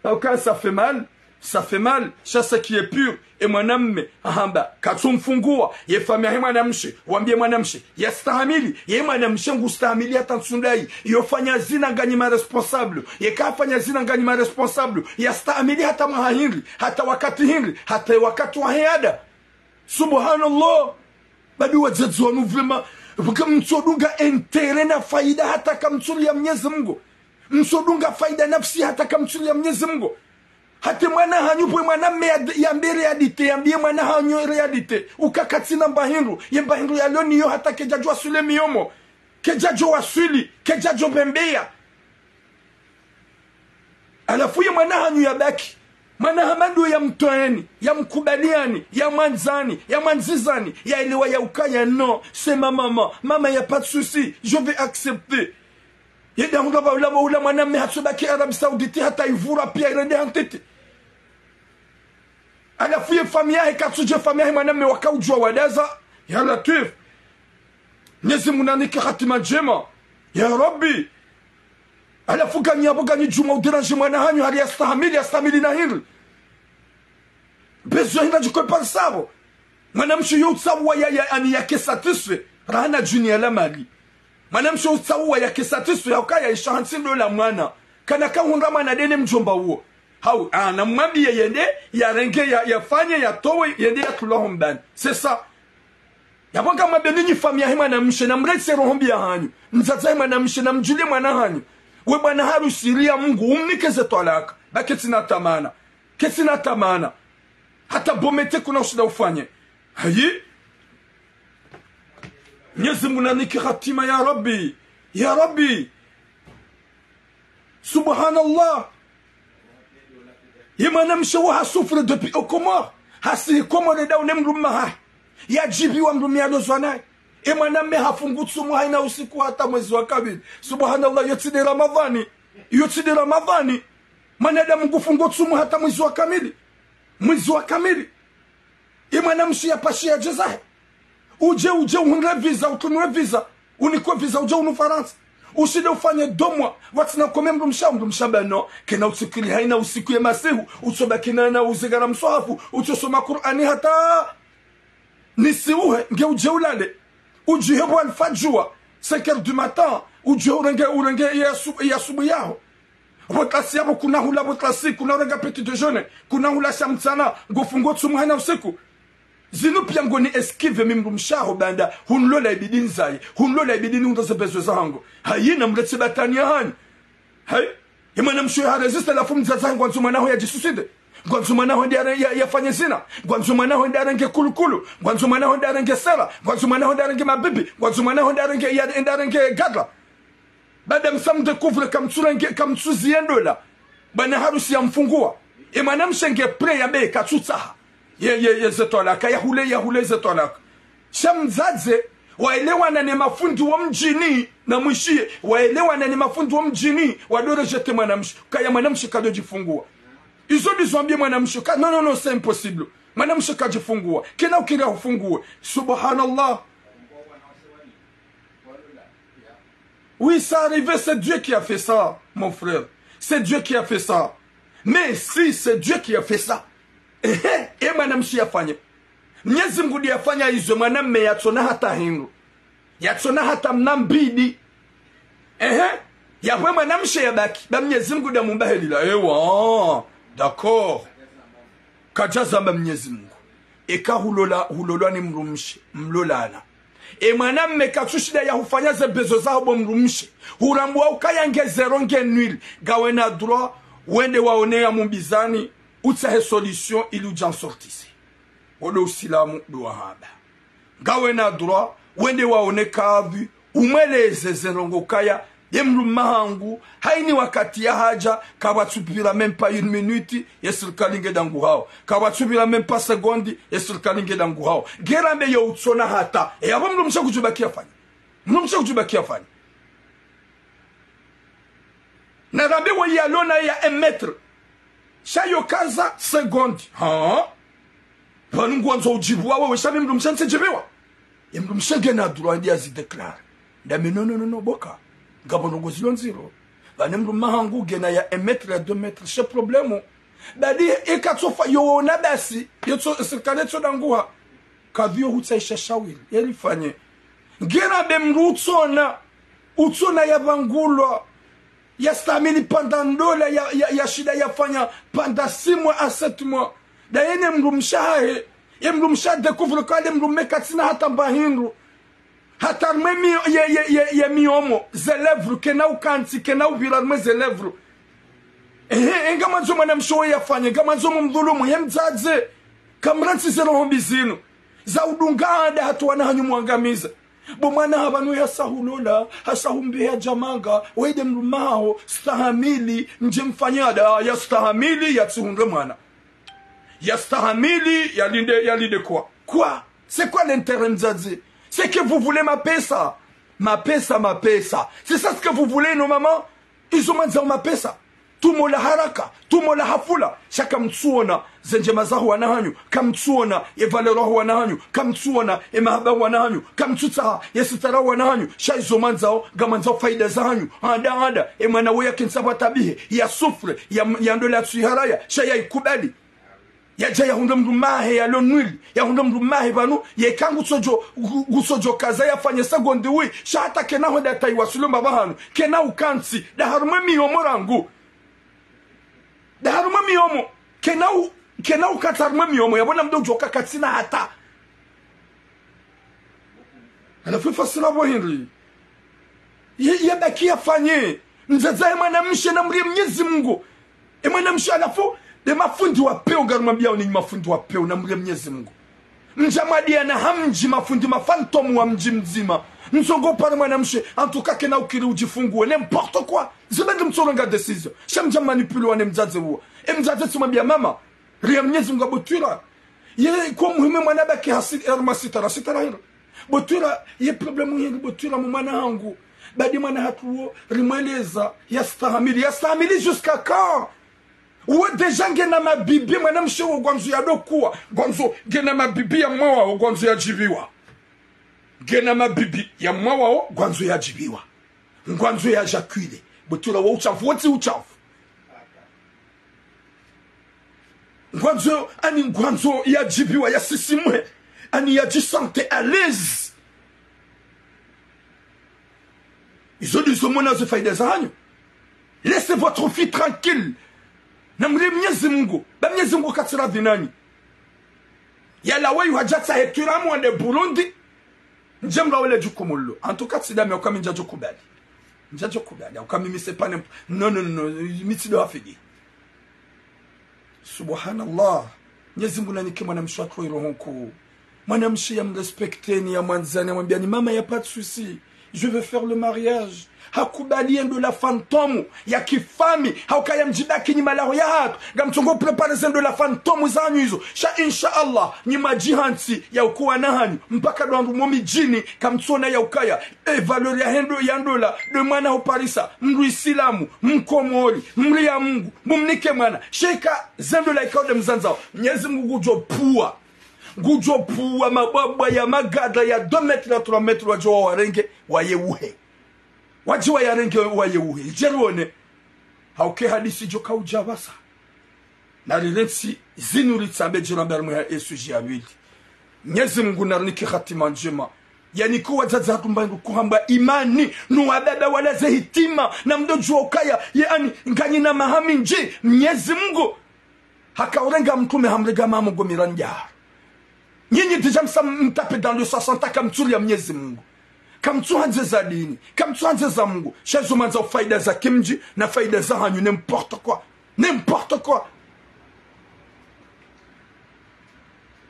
Au cas, ça fait mal. Ça fait mal. Sha ce qui est pur. E mwanamme, ahamba, katsumfunguwa. Ye famiyi yahe mwanamshe. Wambiye mwanamshe. Yastahamili. Ye mwanamshe ngustahamili hata ntsu ndayi. Yo fanya zina nganyi ma responsable. Ye kafanya zina nganyi ma responsable. Yastahamili hata mwaha hindri. Hata wakati hindri. Hata wakati wahe anda. Subhanallah. Badi wadzadze wanu vraiment, kamtsodunga intérêt na faida hata kamtsuri ya Mnyezi Mungu. Mtsodunga faida nafsi hata kamtsuri ya Mnyezi Mungu. Hata mwana hanyu pvo mwanamme ya, yambe réalité, yambiye mwana hanyu réalité. Uka katsina mbahindru, ye mbahindru yalio niyo hata kedjadjo waswili miyomo. Kedjadjo waswili, kedjadjo bembeya. Halafu ye mwana hanyu yabaki. Mwana hama ndo yamtwaeni, yamkubaliyani, yamwandzani, yamwandzizani, yaelewa ya ukaya, non, c'est ma maman. Maman, y a pas de souci, je vais accepter. Yende hundra pvaula, pvaula mwanamme hatsobaki Arabie Saoudite hata ivura piya irende hantiti. Halafu ye famiyi yahe katsudje famiyi yahe mwanamme wakaudjuwa wadaza, ya Latwif. Mnyezi Mungu nanike hatima ndjema. Ya Rabbi. Halafu nganyi yapvo nganyi djuma udéranger mwana hanyu hari yastahamili, yastahamili na hindri. Besoin hindri djikwe parisapvo. Mwanamshe yo utsauwa ya, ya, ani yake satisfait. Rahana djuni ya la mali. Mwanamshe yo utsauwa yake satisfait, ya ukaya isha hantsi ndola mwana. Kana kahundra mwana ndene mdjomba uwo. Hau, ah, namwambiye yende, yarenge, ya, yafanye, yatowe, yende yatulwa ho mbani. C'est ça. Yapvo ngamwambe ninyi famiyi yahe mwanamshe, namretse roho mbi ya hanyu. Mdzadze wahe mwanamshe, namdjulie mwana hanyu. We bwana harusi, ria Mungu, umnike ze twalaka. Ba ketsina tamana. Ketsina tamana. Hata bomete kuna ushinda ufanye. Hayi. Mnyezi Mungu nanike hatima ya Rabbi. Ya Rabbi. Subhanallah. Ye mwanamshe wo ha souffre depuis aux Comores. Hasihi Komori nde daune mdrume hahe. Yadjibiwa mdrume yalozwa naye. Ye mwanamme hafungu tsumu haina usiku hata mwezi wa kamili. Subhanallah, yo tsi nde Ramadhani. Yo tsi nde Ramadhani. Mwanadamu ngufungo tsumu hata mwezi wa kamili. Mwezi wa kamili. Ye mwanamshe yapashe yadje zahe. Udje, udje, uhundre visa, utumiwe visa. Unikwe visa, udje hunu Farantsa. Ushinde ufanye deux mois. Watsina kome mdrumshe, mdrumshe amba non. Kena utsikili haina usiku ye masihu. Utsobaki na, na uzingara mswahafu. Utsosoma Kur'ani hata nisiuhe, nge udje ulale. Udjihe bo alfajua, cinq heures du matin. Udjihe urenge, urenge ya su-, ya subu yaho. Bo tlasi yapvo kuna hula bo tlasi, kuna urenga petit déjeuner, kuna hula sha mtsana, ngufungo tsumu haina usiku. Zinu pia ngoni esquive mi mdrumshe haho banda, hunlola ibidi nzaye, hunlola ibidi nihundre ze besoin zahangu. Hayi, namletse batwaniya hanyu. Hayi, ye mwanamshe ha résister, halafu mdzadze hahe ngwandzo mwana haho yadjisuicide. Ngwandzo mwana haho nde yare-, ya-, yafanye zina. Ngwandzo mwana haho nde yarenge kulukulu. Ngwandzo mwana haho nde yarenge sera. Ngwandzo mwana haho nde yarenge mabibi. Ngwandzo mwana haho nde yarenge, ya-, nde yarenge gadra. Baada msa mdécouvre kamtsurenge, kamtsuziye ndola. Bwana harusi yamfunguwa. Ye mwanamshe nge prêt yambe katsutsaha. Ye, ye, ye ze twalaka, yahule, yahule ze twalaka. Sha mdzadze, waelewana ne mafundi wo mdjini, namwishiye, waelewana ne mafundi wo mdjini, wado rejeter mwanamshe. Kaya mwanamshe kado djifunguwa. Izo ndizo wambie mwanamshe, ka, non, non, non, c'est impossible. Mwanamshe kadjifunguwa. Kena ukiri ahufunguwe. Subhanallah. Oui, ça arrive, c'est Dieu qui a fait ça, mon frère. C'est Dieu qui a fait ça. Mais si c'est Dieu qui a fait ça, ehe, ye mwanamshe yafanye. Mnyezi Mungu nde yafanya izo, mwanamme yatsona hata hindru. Yatsona hata mna mbidi. Ehe, yapvo ye mwanamshe yabaki, ba Mnyezi Mungu nde yamumba helila. Ewa, d'accord. Kadjazamba Mnyezi Mungu. Eka hulola, hulolwa ni mdrumshe, mlolana. Ye mwanamme katsushinda yahufanya ze besoin zaho bo mdrumshe. Hurambwa ukaya nge zéro nge nul. Ngawena droit, wende waone ya mumbizani, utsahe solution ili udja nsortise. Wo ndo usilamu ndo wahamba. Ngawena droit, wende waone kadhi, umweleze ze ndrongoo kaya, ye mdrume hangu, haini wakati yahadja, kapvatsupvira même pas une minute, ye sirikali nge dangu hawo. Kapvatsupvira même pas seconde, ye sirikali nge dangu hawo. Nge rambe yo utsona hata. E yapvo mdrumshe kudjubaki yafanye. Mdrumshe kudjubaki yafanye. Narambe we yalona ya un mètre. Sha yo kaza seconde. Ha? Pvanu ngwandzo udjibuwa wewe, sha mi mdrumshe ntsidjibiwa. Ye mdrumshe ngena droit ndi yazi déclarer. Ndambe non, non, non, non, boka. Ngapvo ndrongoo zilo ndziro. Pvanu mdrume hangu ngena ya un mètre ya deux mètres, she problème. Badi eka tsofa yona basi, yetso, sirikali yetso danguha. Kadhi yo hutsahisha shawiri, yelifanye. Nge rambe mdru utsona, utsona yapvangulwa, yastahamili pendant ndola, ya, ya, yashinda yafanya pendant six mois à sept mois. Nda yene mdrumshe hahe, ye mdrumshe hadécouvre kaya le mdrume katsina hata mba hindru. Hata harumwa mi-, ye, ye, ye, ye mihomo, ze lèvres, kena ukantsi, kena upvira harumwa ze lèvres. Ehe, e ngamwandzo mwanamshe wo yafanye, ngamwandzo mumdhulumu, ye mdzadze. Kamrantsi ze roho mbi zinu. Za udunga anda hata wana hanyu mwangamiza. Bo mwana ha pvanu yasa hulola, hasa humbiya djamanga, we nde mdrume haho, stahamili, ndje mfanye anda, yastahamili, yatsihundre mwana. Yastahamili, yalinde, yalinde quoi? Quoi? C'est quoi l'intérêt mdzadze? C'est que vous voulez mapesa. Mapesa, mapesa. C'est ça ce que vous voulez, non, maman? Izo mwandzao mapesa. Tumo la haraka, tumo la hafula. Sha kamtsuona ze ndjema zaho wana hanyu, kamtsuona ye valeur ho wana hanyu, kamtsuona ye mahaba ho wana hanyu, kamtsutsaha ye sitara ho wana hanyu. Sha izo mwandzao, ngamwandzao faida zahanyu. Anda, anda, ye mwana wo yakentsi pvwa tabihe, ya souffre, ya, ya ndola yatsuiharaya, sha yaikubali. Yadja yahundre mdrume hahe yalo nul, yahundre mdrume hahe pvanu, yeka ngutsodjo, ngu-, ngutsodjo kaza yafanye seconde oui, sha hata kena hwenda tayi wasilo mbapvi hanu, kena ukantsi, nda harumwa mihomo rangu. Nda harumwa mihomo, kena u-, kena ukantsi harumwa mihomo, yapvo na mdru udjoka katsina hata. Halafu ifasila pvo hindri. Ye, yabaki yafanye. Mdzadze ye mwanamshe namrie Mnyezi Mungu. Ye mwanamshe halafu, nde mafundi wa pewu ngarumwambiao nyinyi mafundi wa pewu namrie Mnyezi Mungu. Mdja mwadiana ha mdji, mafundi ma fantôme wa mdji mdzima. Mtsongo pare mwanamshe, en tout cas kena ukiri udjifungue, n'importe quoi. Zibandi mtsorenga décision. Sha mdja manipuler wa ne mdzadze uwo. E mdzadze tsimwambia mama, ria Mnyezi Mngu Botwira. Ye kwa muhimu mwana baki hasili erma sitara, sitara hira. Botwira, ye problème hiri Botwira mu mwana hangu. Badi mwana hatru uwo, rimweleza, yastahamili, yastahamili jusqu'à quand? Uwe déjà ngena mabibi, mwanamshe wo ngwandzo yadokuwa, ngwandzo ngena mabibi ya mwawa wo ngwandzo yadjibiwa. Ngena mabibi ya mwawa wo ngwandzo yadjibiwa. Ngwandzo yadjakwile. Botwira wo uchafu, wotsi uchafu. Ngwandzo, ani ngwandzo yadjibiwa, yasisimwe, ani yadjisente à l'aise. Izo ndizo mwana ze faida zahanyu. Laissez votre fille tranquille. Namri Mnyezi Mngu. Ba Mnyezi Mngu katsiradhi nanyi. Yala weyu hadjatsa hetwira mwende Burundi. Ndje mlawele djukumu lilo. En tout cas, tsidami, hauka mi ndjadjokubali. Ndjadjokubali. Hauka mi, mi c'est pas n'importe, non, non, non, mi tsido hafidi. Subhanallah. Mnyezi Mngu nanike mwanamshe wa tro iroho nkuu. Mwanamshe yamrespecteni, yamwandzani, yamwambiani, mama, y a pas de souci. Je vais faire le mariage. Hakubali ye ndola fantôme ya kifami. Hauka ya mdjibaki nyi malaho ya hatru. Ngamtsongo préparer ze ndola fantôme zanyu izo. Sha, insha Allah, nyi mwadjihantsi ya ukuwa na hanyu. Mpaka ndo wandru mo midjini, kamtsona ya ukaya. E valeur ya hendo ya ndola, ndo mwana ho Parisa, mndru Isilamu, Mkomori, mria Mngu, mumnike mwana. Sha eka ze ndola ikao nde mzandzao. Mnyezi Mngu ngudjo pvuwa. Ngudjo pvuwa mabwabwa ya magadra ya deux mètres na trois mètres wadjo wawarenge, wayeuhe. Wadji wayarenge wayeuhe. Idje rione. Hauka e hadisi djo kaudja pvasa. Narirentsi zinu ritsambe djera mbere mwe ha e sujet ya pvili. Mnyezi Mngu narinike hatima ndjema. Yanike wadzadze hatru mba ndo kuhamba imani. No wababa walaze hitima. Na mdodjuwa ukaya. Ye ani nganyina maha mindji. Mnyezi Mngu. Haka urenga mtrume hamrenga mama ngo mirandja. Nyinyi déjà msa mtape dans le soixante, kamtsuria Mnyezi Mngu. Kamtsuhandze za dini. Kamtsuhandze za Mngu. Sha zo mwandza faida za kimdji na faida za hanyu, n'importe quoi. N'importe quoi.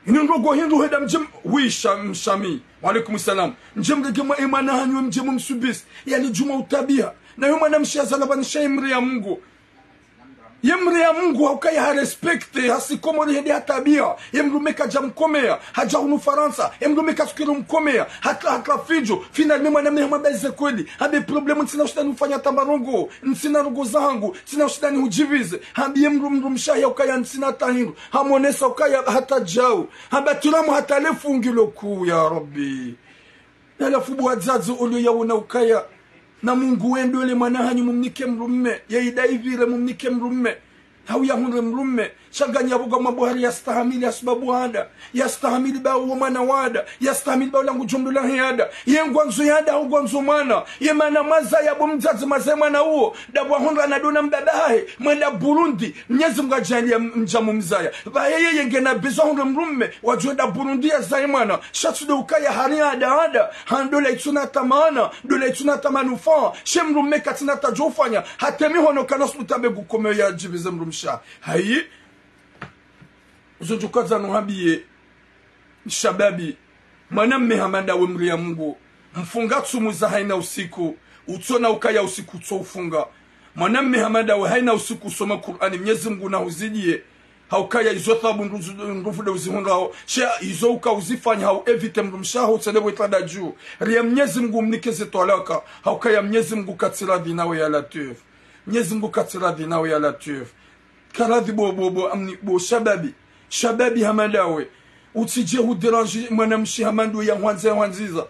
Inu ndrongo hindru heda mdje m-, oui, Sham-, Shami. Wa alaikum salam. Mdje mrege mwa imana hanyu mdje mumsubisi. Yali djuma utabiha. Na yo mwanamshe yazala pvanu sha ye mria Mngu. Ye mria Mngu haukaya harespecte, hasi Komori hende hatabiha. Ye mdrume kadja mkomeya, hadja hunu Farantsa. Ye mdrume katsukiri mkomeya, hata, hata fidjo. Finalement, mwana mme hamwambia ze kweli. Hambe problème, ntsina ushinda nifanya tamba ndrongo. Ntsina ndrongo zahangu, ntsina ushinda nihudjivize. Hambe ye mdru, mdrumshe hahe haukaya ntsina tahindru. Hamonesa ukaya hata djau. Hamba tulamu hata lefu ngilo kuu, ya Rabbi. Na halafu bo wadzadze olio yaona ukaya. Na Mungu wendo le mwana hanyu mumnike mdrume. Ye ida ipvire mumnike mdrume. Hau yahundre mdrume. Sha nganyi yapvo ngamwambo hari yastahamili hasibabu ada. Yastahamili ba uwo mwana wa ada. Yastahamili ba ulangu djomdo lahe ada. Ye ngwandzo ya ada hau ngwandzo mwana. Ye mana mwazaya bo mdzadze mwazaya mwana uwo. Ndapvo ahundra na dona mbaba hahe. Mwenda Burundi. Mnyezi Mungu adjaliya m-, mdja mumzaya. Pvahe yeye ngena besoin ahundre mdrume. Wadjo wenda Burundi yazaye mwana. Sha tsi ndo ukaya hari ada ada. Ha ndola itsuna hata maana. Ndola itsuna hata manufaa. She mdrume katsina hata djo ufanya. Hata mihono kana subutu mbe ngukomeo yadjivize mdrumshe. Hayi. Uzo djo kwadza nuhambiye. Shababi. Mwana mme hama ndawe mria Mungu. Mfunga tsumu za haina usiku. Utsona ukaya usiku utso ufunga. Mwana mme hama ndawe haina usiku usoma Kur'ani. Mnyezi Mungu nahuzidiye. Haukaya izo thawabu nduzu-, nduvu nde uzihundrao. She izo uka uzifanya hau éviter mdrumshe haho utsende bwe tada dju. Ria Mnyezi Mungu umnike ze twalaka. Haukaya Mnyezi Mungu katsi radhi nawe ya Latwif. Mnyezi Mungu katsi radhi nawe ya Latwif. Karadhi bo, bo, bo, amni, bo, shababi. Shababi hama ndawe. Utsidje hudéranger mwanamshe hama ndo yahwandza, yahwandziza.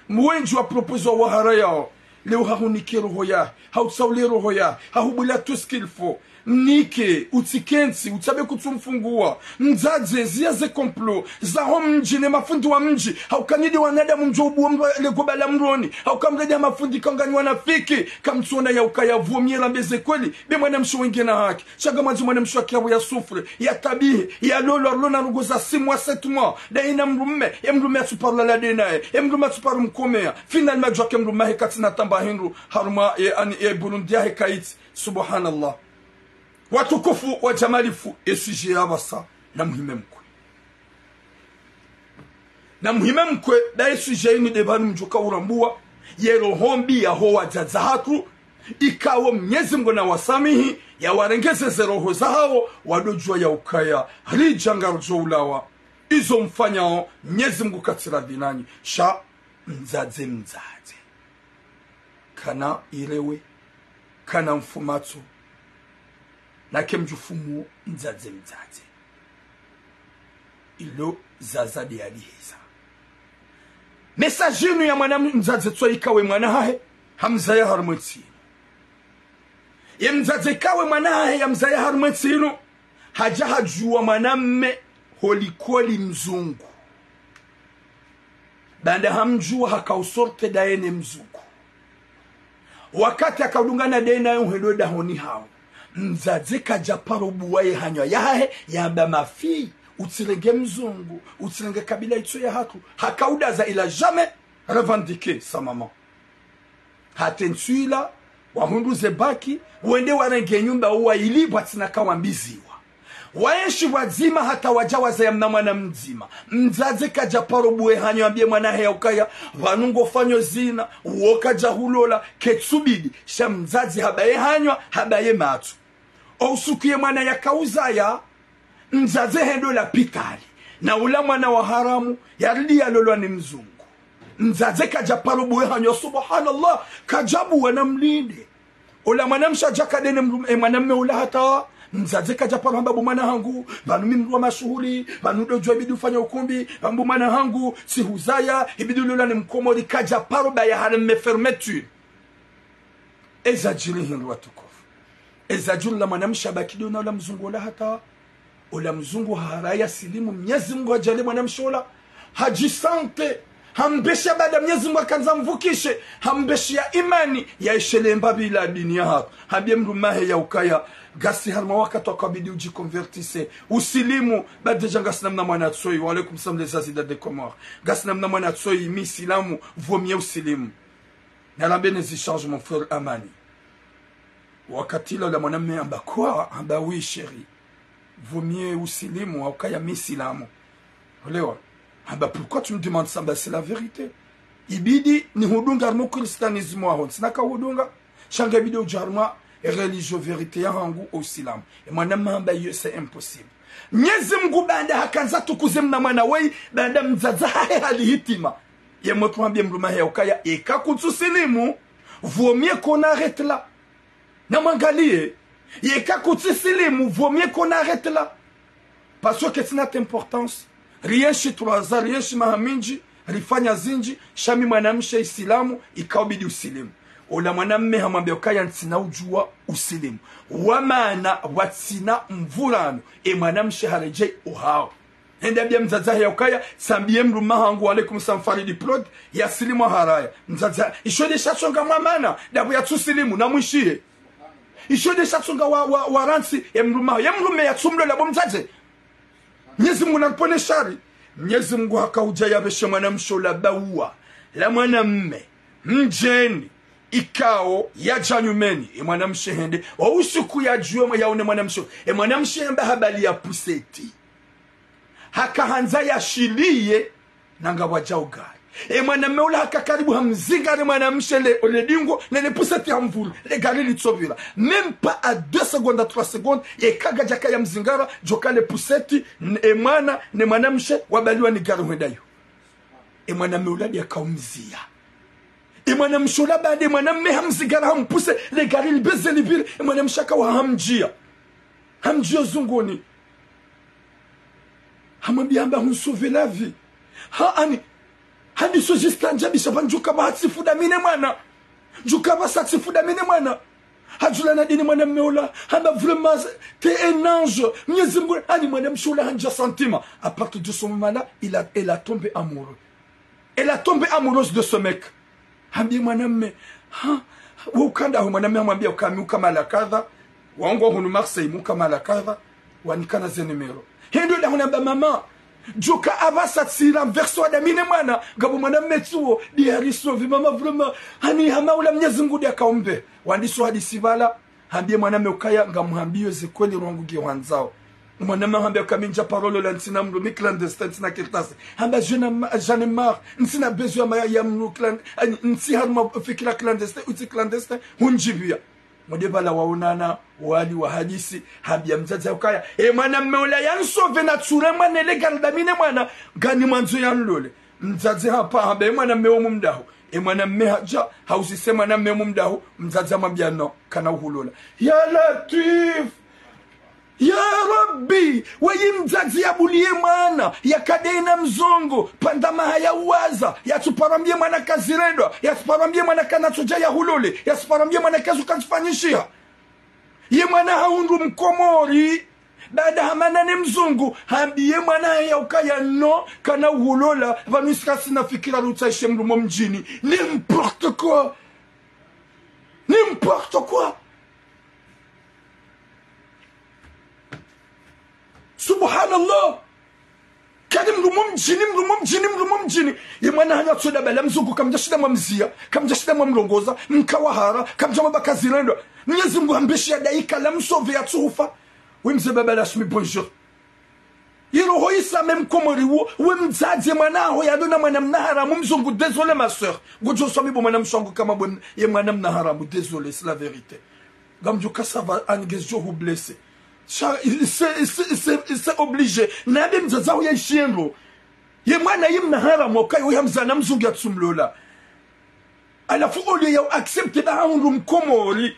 Mwendji wa proposer wa hara yao. Leo hahunike roho ya. Hautsaule roho ya. Hahubula tout ce qu'il faut. Mnike, utsikentsi, utsabe kutsumfunguwa. Mdzadze, ziya ze complot. Zaho mdji, ne mafundi wa mdji. Hauka nyi nde wanadamu mdjo ubuwa mdru le goba la mdroni. Hauka mredi ha mafundi kanganyi wanafiki. Kamtsona ya ukaya pvo mie rambe ze kweli. Be mwanamshe wengena haki. Sha ngamwandzo mwanamshe wa kiabu ya souffre, ya tabihe, ya lolo, arlona ndrongo za six mois, sept mois. Ndaye na mdrume, ye mdrume atsuparula la denaye, ye mdrume atsuparo mkomea. Finalement djwake mdrume hahe katsina tamba hindru, harumwa ye, ani, ye Burundi yahe kaitsi. Subhanallah. Watukufu wa djamalifu, ye sujet ya pvasa, na muhime mkwe. Na muhime mkwe, daye sujet inu de pvanu mdjuka urambuwa, ye roho mbi yaho wadzadze hatru, ikao Mnyezi Mngu nawasamihi, yawarengeze ze roho zahawo, wadodjuwa ya ukaya ridja ngarudjo ulawa. Izo mfanyao, Mnyezi Mngu katsi radhi nanyi. Sha mdzadze, mdzadze. Kana irewe, kana mfumatso, nake mdjufumu mdzadze, mdzadze. Ilo zaza de yaliheza. Message inu ya mwana mdzadze tso ikao ye mwana hahe hamzaya harumwa entsi inu. Ye mdzadze ikao ye mwana hahe yamzaya harumwa entsi inu, hadja hadjuwa mwanamme ho likoli mzungu. Baanda hamdjuwa, haka usorte daye ne mzungu. Wakati haka udungana daye naye uhendo dahoni hawo, mdzadze kadja paro buwa ye hanywa yahahe, yamba: "Ma fille, utsirenge mzungu, utsirenge kabila itso ya hatru." Haka udaza, il a jamais revendiqué sa maman. Hata entsu ila, wahundru ze bac, wende warenge nyumba uwa ili pvwatsina kawambiziwa. Waenshi pvwadzima hata wadja wazaya mna mwana mdzima. Mdzadze kadja paro buwa ye hanywa yambie mwana hahe ya ukaya: "Pvanu ngofanyo zina, uwo kadja hulola, ketsubidi." Sha mdzadze haba ye hanywa, haba ye matso. O usiku ye mwana yaka uzaya, mdzadze hendo lapitali, na ula mwana wa haramu yaridi yalolwa ni mzungu. Mdzadze kadja paro buwa ye hanywa, subhanallah, kadja buwa na mlinde. Ula mwanamshe hadja kadene mdru-, e, mwanamme ula hata, mdzadze kadja paro hamba: "Bo mwana hangu, pvanu mi mdru wa mashuhuli, pvanu dodjuwa ibidi ufanye ukumbi, pvanu bo mwana hangu, tsihuzaya, ibidi ulola ni Mkomori." Kadja paro baya hale mme fermeture. Eza djiri hindru watukufu. Eza djiri, ula mwanamshe habaki dona ula mzungu ula hata, ula mzungu haraya silimu, Mnyezi Mngu hadjaaliya mwanamshe ula hadjisante, hambesha baada Mnyezi Mngu hakandza mvukishe, hambesha ya imani, ya ishele mbapvi ila dini ya haki. Hambie mdrume wahe ya ukaya: "Ngasi harumwa wakati wa kabidi udjiconvertisse, usilimu, baada dja ngasina mna mwana tsoyi." Wa alaykum salam, les Azidas de Comores. "Ngasina mna mwana tsoyi, mi silamu, vaut mieux usilimu." Narambe ne zi change, mon frère Amani. Wakati ula ula mwanamme hamba: "Quoi?" Hamba: "Oui, chérie. Vaut mieux usilimu, ha ukaya mi silamu." Olewa. Hamba: "Pourquoi tu me demandes ça?" Hamba: "C'est la vérité. Ibidi nihudunga harumwa ukristianisme waho, ntsina kahudunga. Sha nge ibidi udje harumwa e religion vérité ya hangu, usilamu." E mwanamme hamba: "Iyo, c'est impossible." Mnyezi Mngu baanda hakandza tukuze mna mwana weyi, baanda mdzadze hahe hali hitima. Ye mdru hambie mdrume wahe ya ukaya: "Eka kutsu silimu, vaut mieux qu'on arrête là." Na mwangaliye, yeka kutsi silimu, vaut mieux qu'on arrête là. Parce que ketsina importance. Rienshi trois ans, rienshi maha mindji, rifanya zindji, sha mi mwanamshe isilamu, ika ubidi usilimu. Ula mwanamme hamwambia ukaya: "Ntsina udjuwa usilimu." Wa maana, watsina mvurano, e mwanamshe haredjei uhao. Hende hambia mdzadze wahe ya ukaya: "Tsambiye mdrume wahangu." Wa alaykum salam, Faridi Prod, ya silimu haraya. Mdzadze, isho nde sha tsonga mwa maana, ndapvo yatsu silimu, na mwishiye. Isho nde sha tsonga wa, wa, wa rantsi, ye mdrume, ye mdrume yatsumlola bo mdzadze. Mnyezi Mngu na ripvone shari. Mnyezi Mngu haka udja yapveshe mwanamshe ula bauwa la mwanamme mdjeni, ikao yadja nyumeni, e mwanamshe hende, wa usiku yadjuwe mwa yaone mwanamshe, e mwanamshe hamba habali ya puseti. Haka handza yashiliye, nanga wadjau gari. E mwanamme ula haka karibu hamzingare mwanamshe le, le dingo, ne, le puseti hamvulu, le gari litsopvira. Même pas à deux secondes, à trois secondes, yeka kadjaka yamzingara, djoka le puseti, n-, e mwana, ne mwanamshe, wabaliwa ni gari hwendayo. E mwanamme ula ndiya kaumziya. E mwanamshe ula baada e mwanamme hamzingara hampuse, le gari libeze lipvire, e mwanamshe haka wa hamdjiya. Hamdjiya zunguni. Hamwambia hamba: "Hun sauvé la vie." Ha, ani, haniso jistanjabisha pvanu djuka pvasa tsifu dami ne mwana. Djuka pvasa tsifu dami ne mwana. Hadjula na dini mwanamme ula, hamba: "Vraiment, t'es un ange." Mnyezi Mngu, ani mwanamshe ula handja sentiment. À partir de ce moment-là, il a, elle a tombé amoureux. Elle a tombé amoureuse de ce mec. Hambie mwanamme: "Ha, we uka ndahu?" Mwanamme hamwambia: "Uka mi uka mahala kadha, wangu hunu Marseille, mi uka mahala kadha, wanikana ze numéro." Hendo ndahu namba mama. Djuka apvasa tsira mverso wa dami ne mwana, ngapvo mwanamme tsuwo, ndiya risauvé mama vraiment. Hani hama ula Mnyezi Mngu ndiya kaumbe. Wandiso hadisi pvala, hambie mwanamme ukaya: "Ngamhambio ze kweli, roho yangu ngiyo hwandzao." Mwana mama hamba ka mi ndja paro lola, ntsina mdru, mi clandestin, ntsina kartasi. Hamba je n'ai ma-, j'en ai marre, ntsina besoin ya ma-, ya mdru clan-, ani, ntsi harumwa fikira clandestin, utsi clandestin, hundjibia. Mwende pvala waonana, wali wahadisi, hambia mdzadze ukaya: "E mwana mme ola ya nsove na tsure mwana ele gardamine mwana, ngani mwandzo ya nlole." Mdzadze hapva hamba: "E mwana mme omu mdaho." E mwana mme hadja, hauzise mwana mme omu mdaho, mdzadze hamwambia: "Non, kana uhulola." Ya Latwif! Ya Rabbi, weyi mdzadze yabuliye mwana, yakade na mzungu, pvandza maha ya uwaza, yatsuparo ambie mwana kazirendwa, yatsuparo ambie mwana kana tsudja yahulole, yatsuparo ambie mwana kazu kazifanyishiha. Ye mwana hahundru mkomori, baada hamana ne mzungu, hambiye mwana ya ukaya: "Non, kana uhulola, pvanu isi kasina fikira rutsaishe mdru mo mdjini." N'importe quoi! N'importe quoi! Subhanallah! Kadi mdru mo mdjini, mdru mo mdjini, mdru mo mdjini. Ye mwana hanyu atsoda bala mzungu, kamdja shinda mwamzia, kamdja shinda mwamrongoza, mkawahara, kamdja mwamba kazirendwa. Mnyezi Mngu hambeshiya daika la msove yatsuhufa. We mze baba Lashmi, bonjour. Ye roho isa me mkomori wo, we mdzadze mwana haho yadona mwana mna haramu mzungu, désolé ma sœur. Ngodjo swami bo mwana mshe wangu kama bwe m-, ye mwana mna haramu, désolé, c'est la vérité. Ngamdjo ka ça va, ani ngezidjo hu blessé. Sha, c'est, c'est, c'est, c'est obligé. Nabe mdzadze haho ya ishiendro. Ye mwana yi mna haramu, okayo ya mzana mzungu yatsumlola. Halafu au lieu ya u accepter ba hahundru mkomori.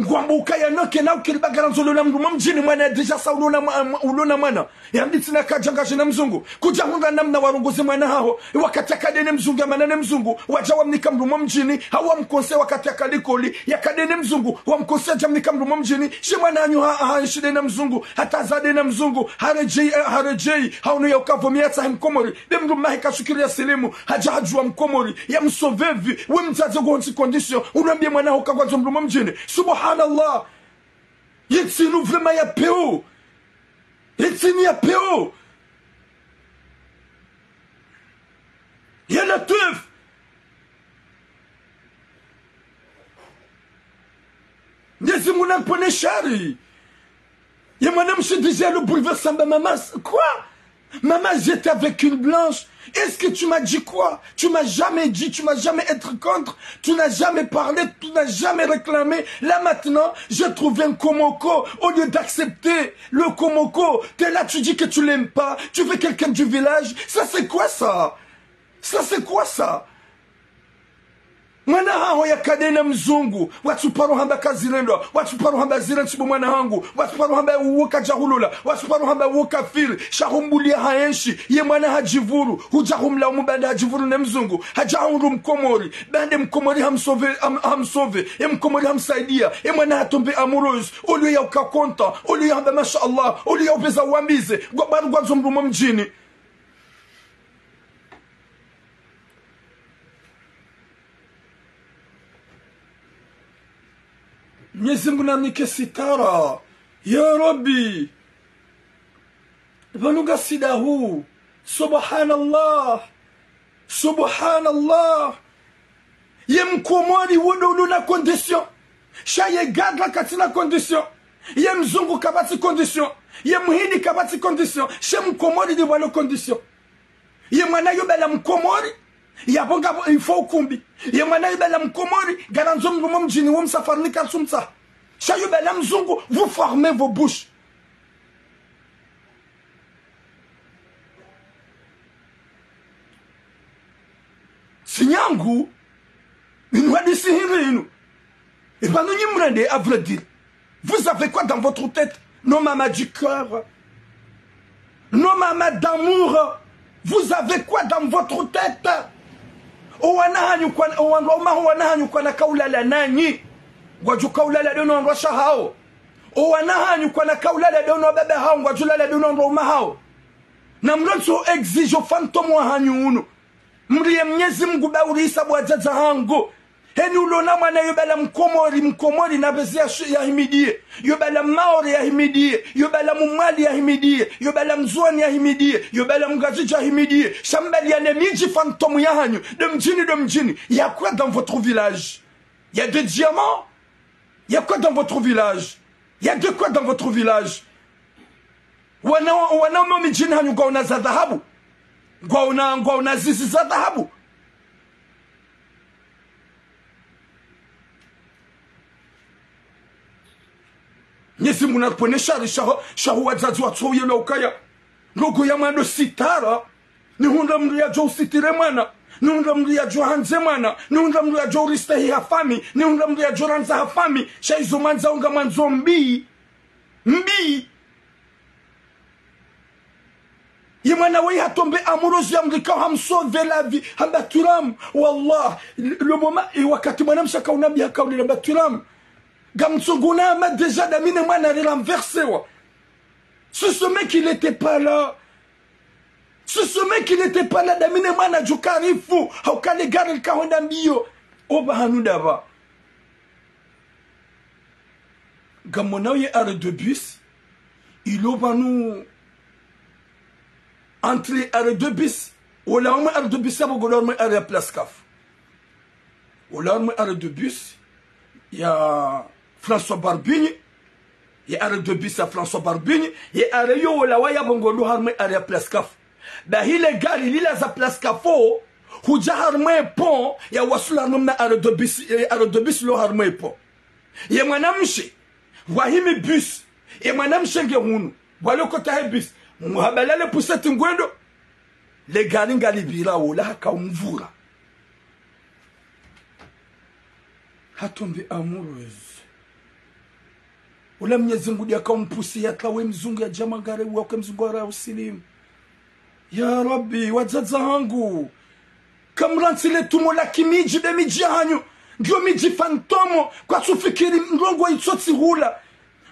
Ngwambo ukaya noke na ukiri ba garandzo lola mdru mo mdjini, mwana déjà sa ulona mwa-, mwa-, ulona mwana. Yambi tsina kadja ngadje na mzungu. Kudja hundra namna warongoze mwana haho. Wakati yakade ne mzungu, yamana ne mzungu, wadja wamnika mdru mo mdjini, hawu wamkonse wakati yaka likoli, yakade ne mzungu, wamkonse yadja mnika mdru mo mdjini, she mwana hanyu ha, ha, hanshide na mzungu, hata hazade na mzungu, haredjei, eh, haredjei, haono ya ukapvo mi yatsahe mkomori, be mdru mahe kashukiri ya silimu, hadja hadjuwa mkomori, ya msove vi, we mdzadze ngo hontsi condition, unambie mwana haho kangwandzo mdru mo mdjini. Subhanallah. Ye ntsinu vraiment ya pewu. Ye ntsinu ya pewu. Ya Latwif. Mnyezi Mngu nampvonese shari. Ye mwana mshe déjà le bouleverse, amba maman, quoi ? Maman, j'étais avec une blanche. Est-ce que tu m'as dit quoi ? Tu m'as jamais dit, tu m'as jamais être contre, tu n'as jamais parlé, tu n'as jamais réclamé. Là maintenant, j'ai trouvé un komoko. Au lieu d'accepter le komoko, t'es là, tu dis que tu l'aimes pas, tu veux quelqu'un du village. Ça, c'est quoi ça ? Ça, c'est quoi ça ? Mwana haho yakade na mzungu, watsuparo hamba kazirendwa, watsuparo hamba zirendwa bo mwana hangu, watsuparo hamba uwo kadja hulola, watsuparo hamba uwo kafiri, sha humbulia haenshi, ye mwana hadjivuru, hudja humlaumu bande hadjivuru ne mzungu, hadja hahundru mkomori, bande mkomori hamsove, ham-, hamsove, ye mkomori hamsaidia, ye mwana hatombe amoureuse, au lieu ya uka content, au lieu ya hamba masha Allah, au lieu ya upveza wambize, ngwa baru ngwandzo mdru mo mdjini. Mnyezi Mngu namnike sitara. Ya Rabbi. Pvanu ngasi dahu. Subhanallah. Subhanallah. Ye mkomori wo ndo ulona condition. Sha ye gadra katsina condition. Ye mzungu kapvatsi condition. Ye mhindi kapvatsi condition. She mkomori ndi pvwalo condition. Ye mwana yo bala mkomori, yapvo ngapvo ifo ukumbi. Ye mwana yo bala mkomori, garandzo mdru mo mdjini wo msafarini katsumtsaha. Sha yo bala mzungu, vous fermez vos bouches. Sinyangu, inu hadisi hindri inu. Et pvanu nyi mrende, à vrai dire. Vous avez quoi dans votre tête ? Nos mamans du cœur. Nos mamans d'amour. Vous avez quoi dans votre tête ? O wana hanyu kwana, o wandru waume haho wana hanyu kwana kaulala nanyi. Ngwadjo kaulala deno wandru washe hawo. O wana hanyu kwana kaulala deno wababa hawo, ngwadjo lala deno wandru waume hawo. Na mlotso exige o fantôme wa hanyu unu. Mriye Mnyezi Mngu ba uri hisabu wadzadze hangu. Heni ulona mwana yo bala mkomori, mkomori na pvezi ya shi-, ya himidiye. Yo bala maore ya himidiye. Yo bala mumwali ya himidiye. Yo bala mzuwani ya himidiye. Yo bala mngazidja ya himidiye. Sha mbali ya ne midji fantôme ya hanyu. De mdjini, de mdjini. Y a quoi dans votre village ? Y a des diamants ? Y a quoi dans votre village ? Y a de quoi dans votre village ? Wana, wanaume wa midjini hanyu ngwaona za dhahabu. Ngwaona, ngwaona zizi za dhahabu. Mnyezi Mungu naripvwene shari shaho, shaho wadzadze watsouyelewa ukaya ndrongoo ya mwando sitara. Nihundra mndru yadjo usitire mwana. Nihundra mndru yadjo handze mwana. Nihundra mndru yadjo uristehi ha fami. Nihundra mndru yadjo randza ha fami. Sha izo mwandzao ngamwandzo mbi. Mbi. Ye mwana wayi hatombe amoureuse ya mndru ikao hamsauve la vie, hamba twiram. Wallah, le, le moment, e wakati mwanamshe hakaona mbi hakaulila hamba twiram. Ngamtsunguna hama déjà dami ne mwana ri renversewa. Si ce mec il était pas là. Si ce mec il était pas là, dami ne mwana djuka rifu. Hauka le gari likahwenda mbiyo. Opvahanu ndapva. Ngamonao ye arrêt de bus, ilo pvanu entre arrêt de bus, ola harumwa arrêt de bus yapvo ngondo harumwa arrêt ya Place Kafou. Ola harumwa arrêt de bus ya François Barbigny, ye arrêt de bus ya François Barbigny, ye arrêt yo ola wa yapvo ngondo harumwa arrêt ya Place Kafou. Bahi le gari lilaza Place Kafou, hudja harumwa e pont, ya wasula harumwa mna arrêt de bus, e arrêt de bus lo harumwa e pont. Ye mwanamshe, wahimi bus. Ye mwanamshe nge hunu. Walo kota he bus. Muhabala le poussette ngwendo. Le gari ngalipvira ola hakaumvura. Hatombe amoureuse. Ola Mnyezi Mungu ndiye hakaumpusi yatlawe mzungu yadje mangare uwakwe mzungu ara usilimu. Ya Rabbi, wadzadze hangu. Kamrantsi le tumo la kimidji be midji ya hanyu. Ngiyo midji fantôme. Kwatsufikiri ndrongoo itsotsi hula.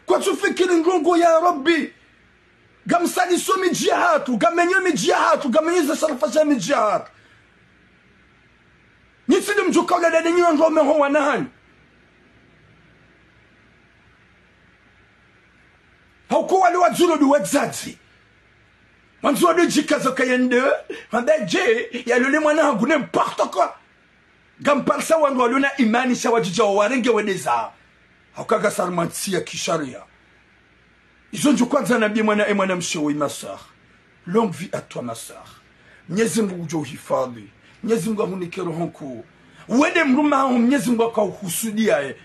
Kwatsufikiri ndrongoo ya Rabbi. Ngamsaliso midji ya hatru. Ngamenyo midji ya hatru. Ngamenyo ze sarafa za midji ya hatru. Nyi tsi ndi mdjuka ula dade nyi wandru waume ho wana hanyu. Hauka wale wadziro ndi wadzadze. Mwandzo wado djikaza kayende, mabedje, yalole mwana hangu n'importe quoi. Ngamparisa wandru walona imani sha wadjidja wawarenge wendeza. Hauka ngasari mantsi ya kisharia. Izo ndjo kwandza nambiye mwana, e mwanamshe woyi ma sœur. Longue vie à toi ma sœur. Mnyezi Mungu ngudjo uhifadhwi. Mnyezi Mungu ahunike roho nkuu. Wende mdrume haho Mnyezi Mungu hakauhusudiya ye.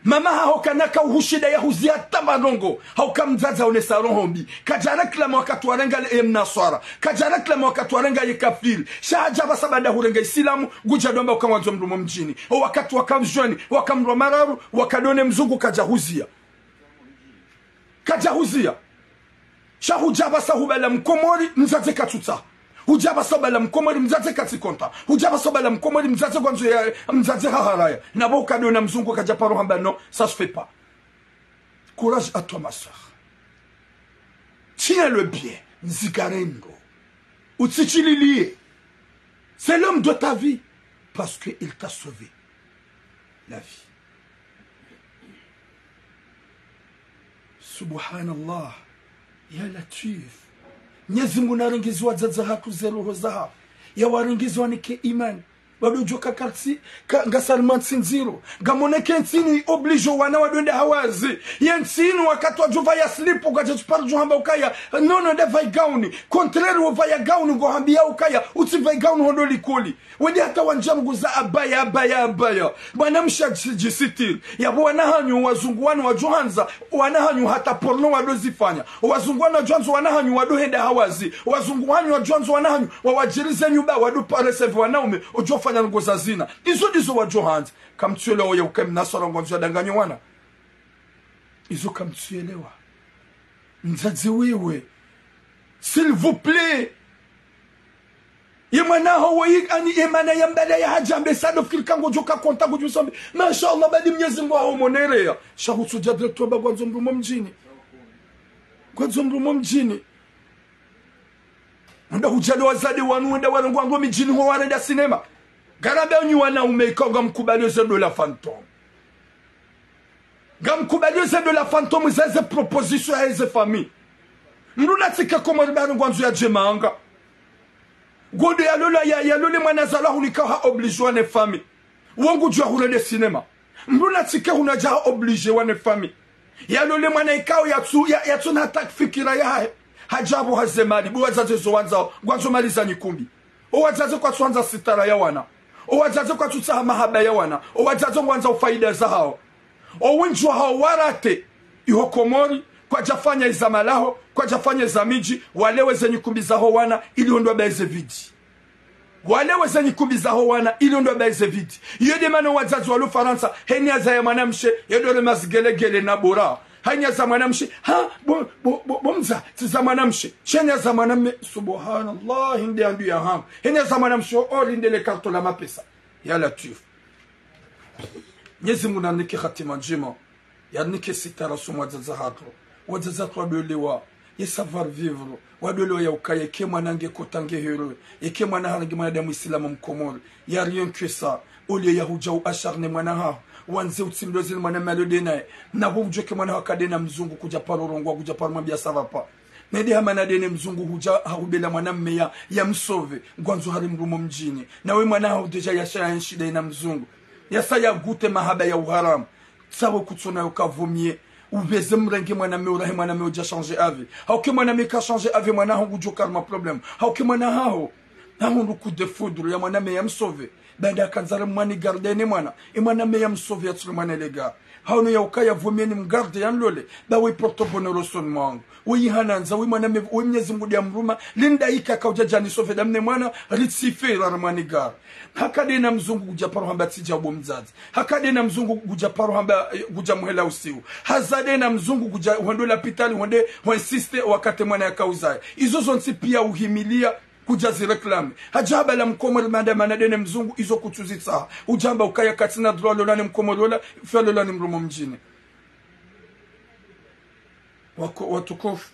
Mama haho kana kauhushinda yahuziya tamba ndrongoo. Hauka mdzadze haonesa roho mbi. Kadja réclamer wakati warenga le, ye mnaswara. Kadja réclamer wakati warenga ye kafiri. Sha hadja pvasa baada hurenga Isilamu, ngudjo ndo amba uka ngwandzo mdrume mdjini. O wakati wakamdjuweni, wakamdrwa mararu, wakadone mzungu kadja huziya. Kadja huziya. Sha hudja pvasa hubala Mkomori, mdzadze katsutsaha. Hudja pvasa hubala Mkomori, mdzadze katsi content. Hudja pvasa hubala Mkomori, mdzadze ngwandzo ya, mdzadze haharaya. Na pvo ukadona mzungu kadja paro hamba non, ça se fait pas. Courage à toi, ma sœur. Tiens-le bien, nzigarendo. Utsidjililiye. C'est l'homme de ta vie. Parce que il t'a sauvé la vie. Subhanallah. Ya Latwif. Mnyezi Mungu narengeze wadzadze hatru ze roho zahawo. Yawarengeze wanike imani. Wado djuwa kartsi, ka, ngasari mantsi ndziro. Ngamoneke ntsi inu i oblige wana wado wenda hawazi. Ye ntsi inu wakati wadjo pvaya slip, kwadja tsi paro djo hamba ukaya, non, non, nde pvayi gauni. Contraire wo pvaya gauni, ngo hambiya ukaya, utsi pvayi gauni hondo likoli. Wende hata wandjia mguza abaya, abaya, abaya. Mwanamshe adji, djisitiri. Yapvo wana hanyu wazungu wanu wadjo handza, wana hanyu hata porno wado zifanya. Wazungu wanu wadjo handza wana hanyu wado henda hawazi. Wazungu hanyu wadjo handza wana hanyu wawadjirize nyumba wado parese pvi wanaume, udjo fanya ndrongoo za zina. Izo ndizo wadjo handza. Kamtsuelewa oya uka mnaswara ngwandzo yadanganye wana. Izo kamtsuelewa. Mdzadze wewe. S'il vous plaît. Ye mwana haho woyi, ani ye mana ya mbala ya hadja ambe sado fikiri ka ngodjo ka content ngodjo sambi. Masha Allah, badi Mnyezi Mungu haho monereya. Sha hutsudja direct wamba ngwandzo mdrume mdjini. Ngwandzo mdrume mdjini. Wenda hudjali wazade wanu, wenda warengwa ngo midjini ho warenda cinéma. Ngarambe nyi wanaume ikao ngamkubaliyo ze ndola fantôme. Ngamkubaliyo ze ndola fantôme za ze proposition ya ze famille. Mdru natsike Komori ba ngwandzo yadje manga. Ngondo yalola ya, yalole mwana zalwa hunika ha oblige wane famille. Wo ngudjo hurende cinéma. Mdru natsike hunu yadje ha oblige wane famille. Yalole mwana ikao yatsu, ya, yatsuna hata fikira yahahe. Hadja pvo haze mali, bo wadzadze zo wandzao, ngwandzo mali za nyikumbi. O wadzadze kwatsuandza sitara ya wana. O wadzadze kwatsutsaha mahaba ya wana. O wadzadze ngwandzao faida zahao. O wendji wahao warate iho Komori, kwadjafanya iza malaho, kwadjafanya iza midji, walewe ze nyikumbi zaho wana, ili ondro wabaye ze vide. Walewe ze nyikumbi zaho wana, ili ondro wabaye ze vide. Iyo nde mana o wadzadze walo Farantsa, heni yazaya mwanamshe, yedore mazigelegele na bora. Heni yazaya mwanamshe, ha, bo, bo, bo, bo mdza, tsiza mwanamshe. Sheni yazaya mwanamme, subhanallah, hinde andu ya hangu. Heni yazaya mwanamshe, o, o, linde le karto la mapesa. Ya Latwif. Mnyezi Mungu narinike hatima ndjema. Yarinike sitara so wadzadze hatru. Wadzadze hatru wadolewa ye savoir-vivre. Wadolewa ya ukaya eke mwana nge kota nge heureux. Eke mwana haho nge mwanadamu Islamu Mkomori. Ya rien que ça. Au lieu ya hudja u acharner mwana haho. Wandze utsimlozeni mwana malo nde naye. Na hudjoke mwana haho kade na mzungu kudja paro rongoa, kudja paro mwambia ça va pas. Nende hamana nde ne mzungu hudja hahubela mwanamme ya, ya msauver. Ngwandzo hari mrumo mdjini. Nawe mwana haho déjà yasha ya nshida ina mzungu. Yasa ya goûter mahaba ya uharamu. Tsawe kutsona yo ka vaut mieux. Upveze mrenge mwanamme urahe mwanamme udja changer avis. Hauke mwanamme ka changer avis mwana haho ngudjo kari ma problème. Hauke mwana haho. Haho ndo coup de foudre ya mwanamme ya msauver. Baanda akandzara mwani garder ne mwana. E mwanamme ya msauver ya tsure mwana le gars. Haono ya ukaya vaut mieux ni mgarder ya nlole. Ba we porte bonheur o soni mwangu. Weyi hanandza, weyi mwanamme, weyi Mnyezi Mungu nde ya mruma, linda ika kaudja djani sove damne mwana, ritsife rara mwani gari. Haka nde na mzungu kudja paro hamba tsidja bo mdzadze. Haka nde na mzungu kudja paro hamba, eh, kudja muhela usiu. Haza nde na mzungu kudja hwendo lapitali, hwende, hwensiste wakati mwana yaka uzaye. Izo zontsi pia uhimilia kudja zireklame. Hadja haba la mkomori manda mana nde ne mzungu, izo kutsuzitsaha. Udja hamba ukaya katsina droit lola ne mkomori lola, fia lola ne mrumo mdjini. Wako-, watukufu,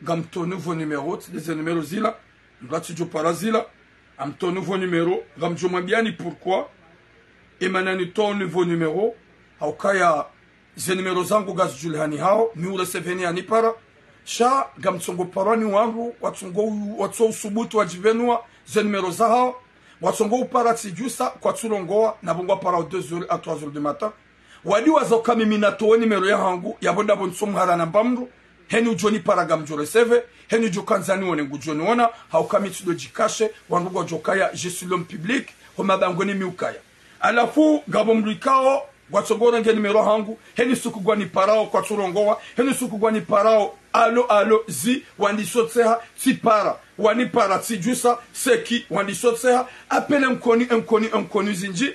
ngamtowa nouveau numéro, tsi nde ze numéro zila, mdru atsidjo para zila, ngamtowa nouveau numéro, ngamdjo mwambiani pourquoi, e mana nitowa nouveau numéro, haukaya ze numéro zangu ngazidjulihani hao, mi ule seven yanipara, sha ngamtsongo parwa ni wandru, watsongo u-, watso usubutu wadjipvenua, ze numéro zahao, watsongo upara tsidjusa, kwatsurongoa, na pvo ngwaparao deux heures à trois heures du matin, wadiwaza uka mimi natowe numéro yahangu, yapvo ndapvo ntso mhara namba mdru, heni udjo nipara ngamdjo receve, heni udjo kandza nione ngudjo niona, hauka mi tsindo djikashe, wandru ngwadjo kaya, je suis l'homme public, ho mabangweni mi ukaya. Halafu, ngapvo mdru ikao, ngwatsongo urenge numéro hangu, heni suku ngwaniparao, kwatsurongoa, heni suku ngwaniparao, allô, allô, zi, wandisotseha, tsipara, wanipara, tsidjusa, seki, wandisotseha, appel inconnu, inconnu, inconnu zindji,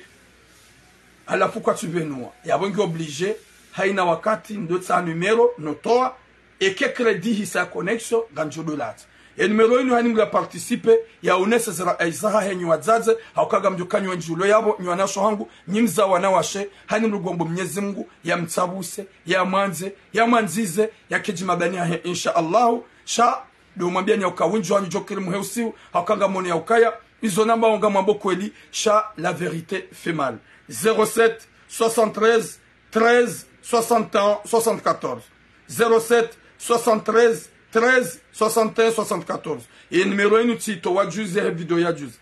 halafu kwatsupvenua. Yapvo ngi obligé, haina wakati ndotsaha numéro, notowa, eke crédit hisa connexion, ngamdjo dolatsa. E numéro inu haini mdru ya participer, ya onese ze rayi zahahe nyi wadzadze, hauka ngamdjo kanywa ndjulo yapvo, nyi wanasho hangu, nyi mdza wanawashe, haini mdru ngombo Mnyezi Mungu, ya mtsabuse, ya mwandze, ya mwandzize, ya kedji mabani yahe, insha Allahu, sha, ndo mwambiani ya uka windji wanyu djo kiri muhe usiu, hauka ngamoni ya ukaya, izo namba onga mwambo kweli, sha la vérité fait mal. Zéro sept, soixante-treize, treize, soixante et un, soixante-quatorze. Zéro sept, soixante-treize, treize, soixante et un, soixante-quatorze. E numéro inu tsitowa juzi, he vidéo ya juzi.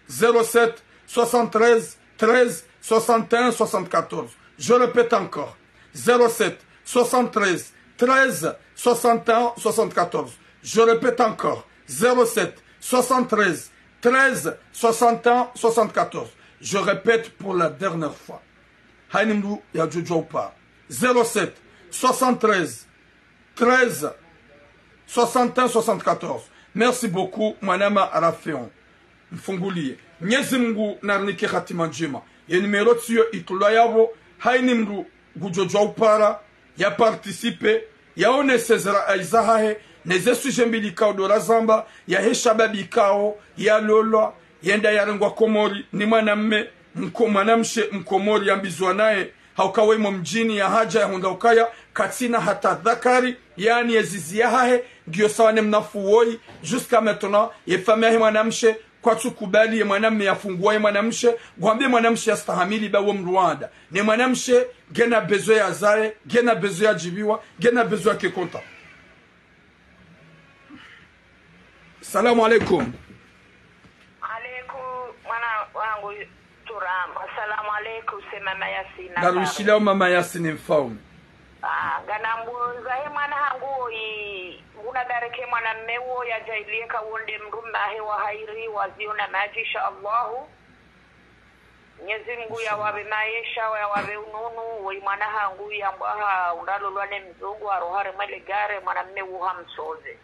Zéro sept, soixante-treize, treize, soixante et un, soixante-quatorze. Je répète encore. Zéro sept, soixante-treize, treize, soixante et un, soixante-quatorze. Je répète encore. Zéro sept, soixante-treize, treize, soixante et un, soixante-quatorze. Je répète pour la dernière fois. Haini mdru yadjo djuwa upara. Zéro sept, soixante-treize, treize, soixante et un, soixante-quatorze. Merci beaucoup, mwanama Rafeon. Mfungulie. Mnyezi Mungu narinike hatima ndjema. Ye numéro tsiyo itolwa yapvo, haini mdru ngudjo djuwa upara, ya participer, ya onese ze rayi zahahe, ne ze sujet mbili kao ndo razamba, yahe shababi kao, yalolwa, yenda yarengwa Komori, ni mwanamme, mko-, mwanamshe mkomori yambizwa naye, hauka we mo mdjini ya hadja ya hundra ukaya, katsina hata dhakari, yaani ye zizi yahahe, ngiyo sawa ne mnafu woyi, jusqu'à maintenant, ye famille yahe mwanamshe, kwatsukubali ye mwanamme yafungua ye mwanamshe, ngwambe mwanamshe yastahamili ba wo mdru wanda. Ne mwanamshe, ngena besoin yazaye, ngena besoin yadjibiwa, ngena besoin yake konta. Salamu alaikum. Alaikum, mwana wangu Turam. Salamu alaikum, se mama Yasina. Ngarumshilao mama Yasini mfaume. Ah, ngamnambuza he mwana hangu woyi, nguna bareke mwana mme uwo yadjaaliye ka wonde mdrumme wahe wa hairi, waziona madji, insha Allahu. Mnyezi Mungu yawapve maesha, yawapve unono, woyi mwana hangu yambwa ha undalolwa ne mzungu, haroha harumwa le gari, mwana mme uwo hamsove.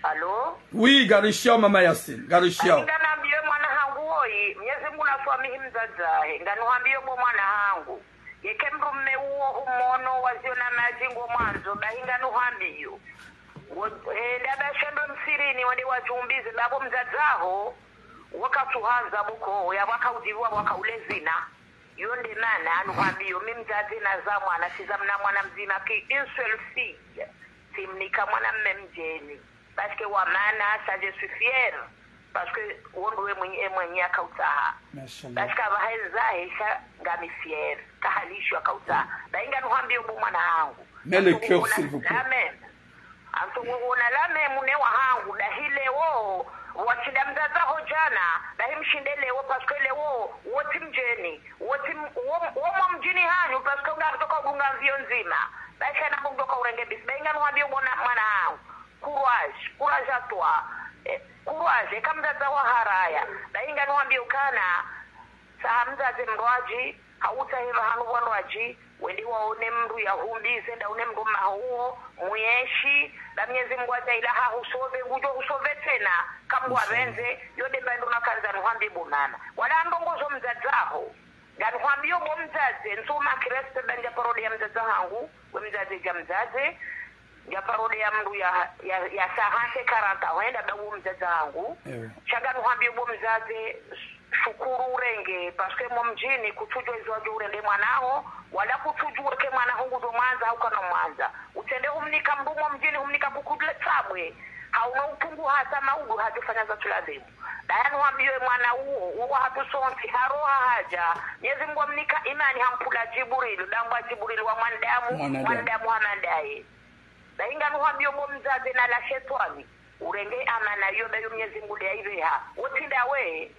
Allô? Oui, ngarishiyao mama Yasin, ngarishiyao. Ngamnambiyo mwana hangu woyi, Mnyezi Mungu naswamihi mdzadze wahe, ngamnambiyo bo mwana hangu. Yeka mdrumme uwo humono waziona madji ngomwandzo, bahi ngamnambiyo. Ngo, eh, ndaba shendo msirini wende wadjumbize, babo mdzadze waho, wakatsuhandza buko, ya wakaudjiviwa wakaule zina. Yo nde mana, ngamnambiyo, mi mdzadze naza mwana, tsi za mna mwana mdzima, que une seule fille. Tsimnika mwana mme mdjeni. Parce que wa mana, ça je suis fière. Parce que wo ndo we mwenye, e mwenye akautsaha. Mashallah. Parce que apvaha eza hesha ngami fière. Kahalisho akautsaha. Bahi ngamnambiyo bo mwana hangu. Mais le cœur, s'il vous plaît. Amen. Anto wo wona la même ne wa hangu, bahi leo, washinda mdzadze waho djana, bahi mshinde leo, parce que leo, wo tsi mdjeni, wo tsi m-, wo, wo mwa mdjini hanyu, parce que ngarudjoka udunga ndziyo ndzima, bahi sha na mdru ngudjoka urenge bisi, bahi ngamnambiyo bo mwana hangu, courage, courage à toi, eh, courage, eka mdzadze waho haraya, bahi ngamnambiyo ukana, saha mdzadze mdrwadji, hautsaha ipvahanu pvwa ndrwadji, wende waone mdru yahumbize, ndaone mdru mmaho uwo, muyeshi, ba Mnyezi Mungu adjaaliya hahusove, ngudjo husove tsena, kamwa pvendze, yo nde mba ndo nakandza ngamnambiyo bo mama. Wala ndrongo zo mdzadze waho. Ngamnambiyo bo mdzadze, ntsuma ki respect ba ndja parole ya mdzadze hangu, we mdzadze dja mdzadze, ndja parole ya mdru ya, ya, ya cinquante, quarante, hwenda ba wo mdzadze hangu. Ewe. Sha ngamnambiyo bo mdzadze, shukuru urenge, parce que mwa mdjini kutsudjuwa izo wadjo urende mwana waho, wala kutsudjuwa eke mwana waho ngudjo mwandza, hau kana mwandza. Utsende humnika mdru mwa mdjini, humnika kukudle tsabwe. Hauno utungu hata maudu hadjofanya za tulazimu. Bahi ngamnambiyo mwana uwo, uwo hatru sontsi, haroha hadja. Mnyezi Mungu hamnika imani hampvula Djibril, dambwa Djibril wa mwanadamu, mwanadamu, mwanadamu hama ndaye. Bahi ngamnambiyo bo mdzadze na la shetwani. Urenge amana yo, bahi yo Mnyezi Mungu nde yaipveha. Wo tsi ndawe.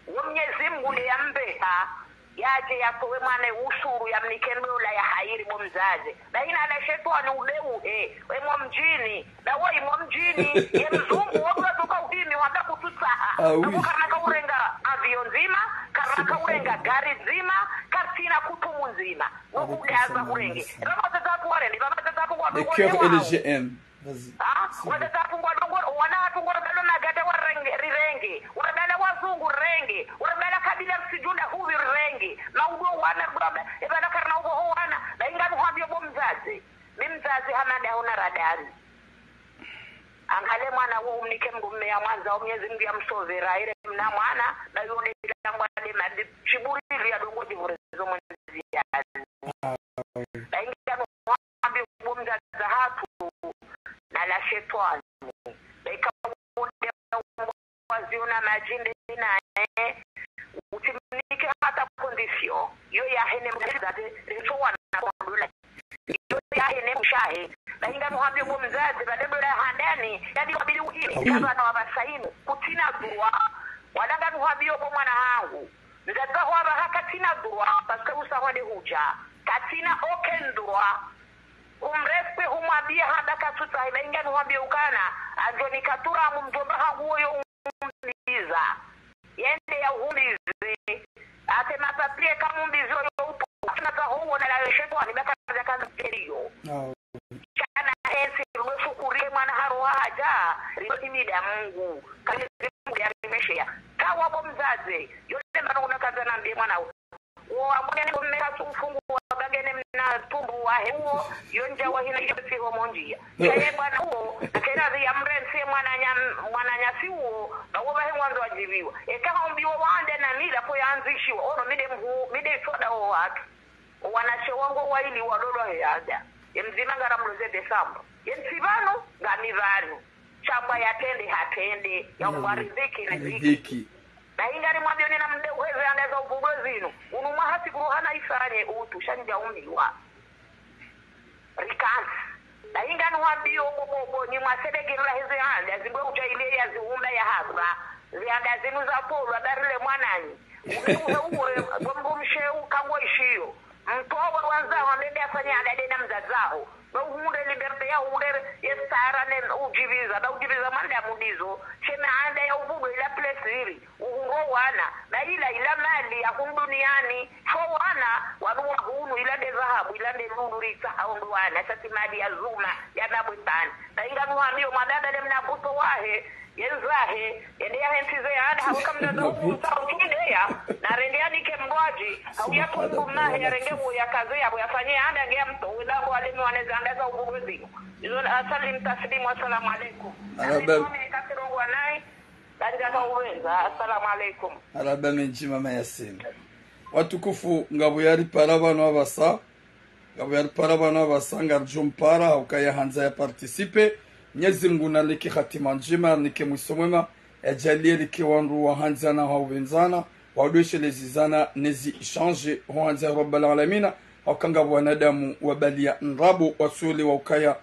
Wo Mnyezi Mungu nde yampveha. Yadje yatowe mwana usuru yamnike ndola ya hairi bo mdzadze. Bahi na la shetwani ude uhe. We mwa mdjini. Ba woyi mwa mdjini. Ye mzungu wo ndo wadjoka uhimi wamba kutsutsaha. Ah, oui. Abo karina ka urenga avion ndzima, karina ka urenga gari ndzima, karitsina kutumu ndzima. Wo kudaza kurenge. Eba madzadze wahatru warende, eba madzadze wahatru ngwadungo. Le cœur et le G M. Vas-y. Ah, wadzadze wahatru ngwadungo, wana wahatru ngwaribalo magada warenge, rirenge, waribala wazungu rirenge, waribala kabila risijunda huvi rirenge, maudu wana, eba na karina uboho wana, bahi ngamnambiyo bo mdzadze, mi mdzadze hama ndaho na radani. Angale mwana wo umnike mdrumme ya mwandza, o Mnyezi Mungu yamsove, raire mna mwana, bahi yo nde dambwa nde madi, Djibril ya ndrongo djivure zo mwenzi ya. Bahi ngamnambiyo bo mdzadze wahatru, na la shetwani. Bahi ka wonde waziona madji nde naye, utsimnike hata condition. Yo yahe ne mdzadze, ritso wana kondola. Yo yahe ne mshe wahe. Bahi ngamnambiyo bo mdzadze, ba ndrongoo la handani, yadi wabili uhimi, ah, oui, kabana wa basainu, kutsina droit. Wala ngamnambiyo bo mwana hangu. Mdzadze waho apvaha katsina droit, parce que usa hwade hudja. Katsina aucun droit. Humrespect, humwambiya hamba katsutsaha, bahi ngamnambiyo ukana, adjo nika turamu mdjomba hangu woyo humbiza. Yende yahumbize. Ate mapapier kamumbizi yo utu. Atsina tsaho uona la shetwani, baka za kazi keliyo. Ah. Shana hentsi, rume shukuri mwana haroha hadja, riyo imida Mungu. Kali Mungu ya rimesheya. Kawa bo mdzadze, yo nde mba ngamnakandza nambiye mwana wo. Wo amwene bo mme katsu mfungu wa bangene mna tumbu wahe uwo, yo ndja wahina iyo tsi ho mondjia. Shaye bwana uwo, kena zi ya mrentsi mwananya, mwananyasi uwo, ba wo bahe ngwandzo wadjiviwa. Eka haumbiwa wande na mila ko yandzishiwa, ono mi nde mhu, mi nde itsoda wo wahatru. Owanashe wangu waili walolwa he ada. Ye mdzima ngaramloze décembre. Ye ntsi pvanu, ngami pvanu. Shambwa yatrende, hatrende. Yaumbwa riziki, riziki. Riziki. Bahi ngamnambiyo nina mdru uheze anda za ubugo zinu. Unu mwaha tsi kuruhana ifanye utu, sha ndjaumbiwa. Rikantsi. Bahi ngamnambiyo bo, bo, bo, ni mwasedege mla heze anda, zimbwe udja ile ya ziumba ya hapva. Ze anda zinu za polo, habari le mwananyi. Ule uhe uwe, bo mdrumshe ukango ishiyo. Mtowe wandzao, nende afanye anda nde na mdzadze waho. Ba uhundre liberté ya uhundre ye stara ne udjibiza, ba udjibiza mwanadamu ndizo. Sheme anda ya ubudu ila plaisir, uhundro wana, ba ila, ila mali ya hunu duniani, sho wana, wanu wa hunu, ila nde dhahabu, ila nde lulu ritsaha hunu wana, sha tsi mali ya zuma, ya nabwe tani. Ba inga muhamiyo mwanadamu le mna buto wahe, yendzahe, yende yahentsize yanda, hauka mdzadze uku mtsa utudeya, na rende yanike mdrwadji, hauya kundumahe, yarenge huo yakaze, yabo yafanye yanda, nge ya mto, wenda ngo wale mwane zanda za ubudu zinu. Izo, asalim taslimu, assalamu alaikum. Marahaba. Asalamu alaikum, kasirongo wanai, banja ka uwenza, assalamu alaikum. Marahaba mendji mama Yasin. Watukufu, ngapvo yaripara pvanu apvasa, ngapvo yaripara pvanu apvasa, ngaridjo mpara, hauka yahandza ya participer. Mnyezi Mngu narinike hatima ndjema, narinike mwiso mwema, yadjaaliye rike wandru wahandzana, hauvendzana, wadweshelezizana, nezi échange, ho handza ya Rabbal Alamina, hauka ngapvo wanadamu wabaliya ndrabo, wasole wa ukaya,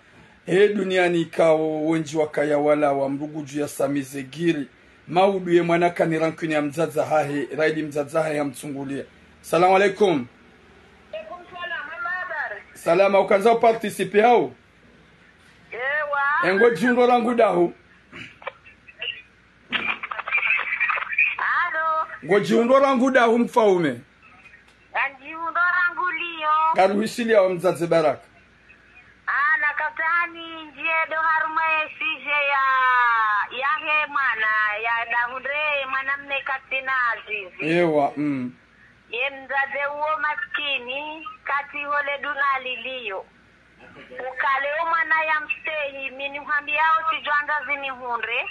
he duniani ikao wendji wakaya wala wa mdru ngudjo ya samize giri, maudu ye mwana kani rancune ya mdzadze hahe, raili mdzadze hahe ya mtsunguliya. Salamu alaikum. Alaikum salam, mama habari? Salama, ukandza uparticiper hau? Ewa. E ngodjihundro rangu dahu? Alo. Ngodjihundro rangu dahu mfaume? Ngodjihundro rangu liyo. Karuhishiliya wa mdzadze Baraka. Ah, nakatsaha nindjiye ndo harumwa ye sujet ya, yahe mwana, ya dahundre mwanamme katsina azizi. Ewa, mm. Ye mdzadze uwo maskini, katsi hole duna liliyo. Ukale o mwana ya mstehi, mi nihwambiyao tsidjwandza zinihundre.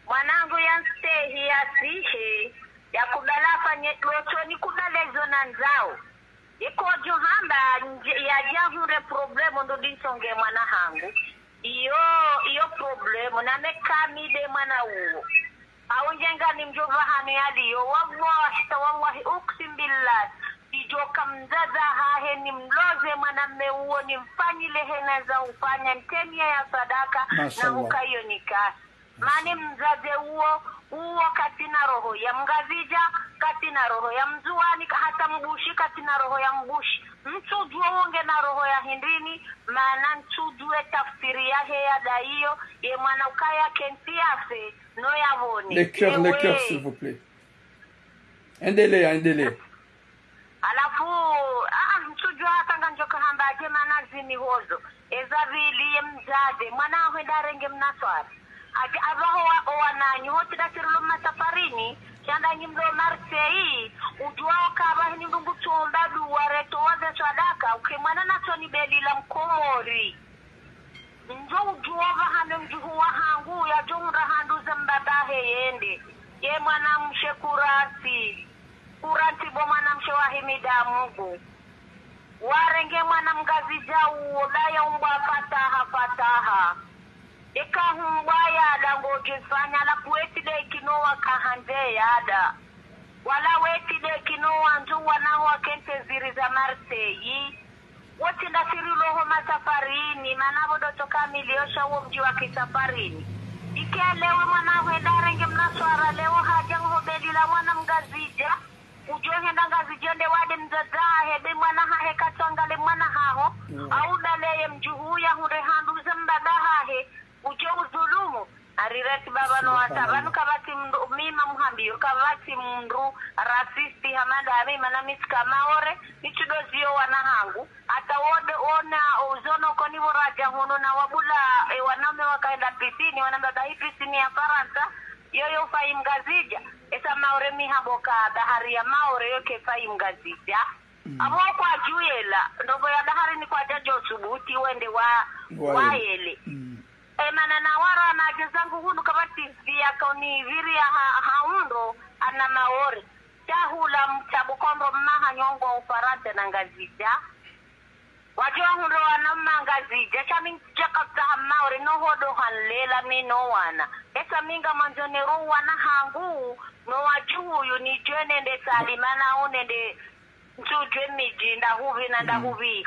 Mwanangu ya mstehi yasihe, yakubali afanye lotso nikubali zo nandzao. Ikodjo hamba, ndje-, yadja hundre problème ndo dintsonge mwana hangu. Iyo, iyo problème, name kami nde mwana uwo. Au ndje ngani mdjomba hanu yaliyo, wallahi, ta wallahi, uksim billah. Idjoka mdzadze hahe nimloze mwanamme uwo, nimfanyile hena za ufanya, ntremie ya sadaka, na Mashallah. Uka iyo nikahi. Mani mdzadze uwo, uwo katsina roho ya mngazidja, katsina roho ya mndzuwani, ka-, hata mbushi, katsina roho ya mbushi. Ntsudjuwo wo ngena roho ya hindrini, mana ntsudjuwe tafsiri yahe ya daiyo, ye mwana ukaya kentsi yafe, no yavone. Le cœur, le cœur, s'il vous plaît. Endelea, endelea. Halafu, ah, ntsudjuwa hata ngandjo kahamba dje mana zini hozo. Eza pvili ye mdzadze, mwana hwenda renge mnaswara. Adja apvaho wa, owananyu, hotsi nda sirilo masafarini, sha nda nyi mlo Marseille, udjuwa oka apvaha hini mdru ngutsomba duwa retowa ze swadaka, uke mwana natsoni belila mkomori. Ndjo udjuwa pvahanu mdjuhu wahangu, yadjo hundra handru za mbaba hahe yende. Ye mwanamshe kurantsi. Kurantsi bo mwanamshe wa himida Mungu. Warenge mwana mngazidja uwo, daya umbwa fataha, fataha. Eka humbwa yada ngodjifanya, la kuweti de kino wakahandze yada. Wala weti de kino wandru wana wakentsi ziri za Marseille. Wotsi nda sirilo ho masafarini, mana pvo ndo tsoka milio sha wo mdji wa kisafarini. Ike leo mwana hwenda renge mnaswara, leo hadja ngo ho belila mwana mngazidja. Udjo henda Ngazidja nde wade mdzadze hahe, be mwana hahe katswangale mwana haho. Mm. Au ndaleye mdjuhu ya hundre handru za mbaba hahe. Udjo uzulumu. Arireti baba no wata. Subhanallah. Pvanu kapvatsi mndru, mi mamuhambiyo, kapvatsi mndru raciste hama nda mi, mana mi tsika Maore, mi tsudoziyo wana hangu. Hata wode ona, uzono koni pvo radja hunu na wabula, e, wanaume wakaenda piscine, wanamba bahi piscine ya Farantsa, yoyo fayi Mngazidja. Esa Maore mi hamba ka bahari ya Maore yo ke fayi Mngazidja. Mm. Apvo kwadjuyela, ndopvo ya baharini kwadjadjo subuti wende wa, wayele. Mm. E mana na wara na dje zangu hunu kapvatsi pviya koni pviri ya ha, ha undro, ana Maore. Shahula mtsabu kondro mmaha nyongo Ufarantsa na Ngazidja. Wadjo hundro wana mma Ngazidja, sha mi ndjaka tsaha Maore, no hodo hanlela mi no wana. Esa mi ngamwandzo nero wana hangu, no wadjuhu yu nidjwe nende salima nao nende ntsudjwe midji, nda hupvi na nda hupvi.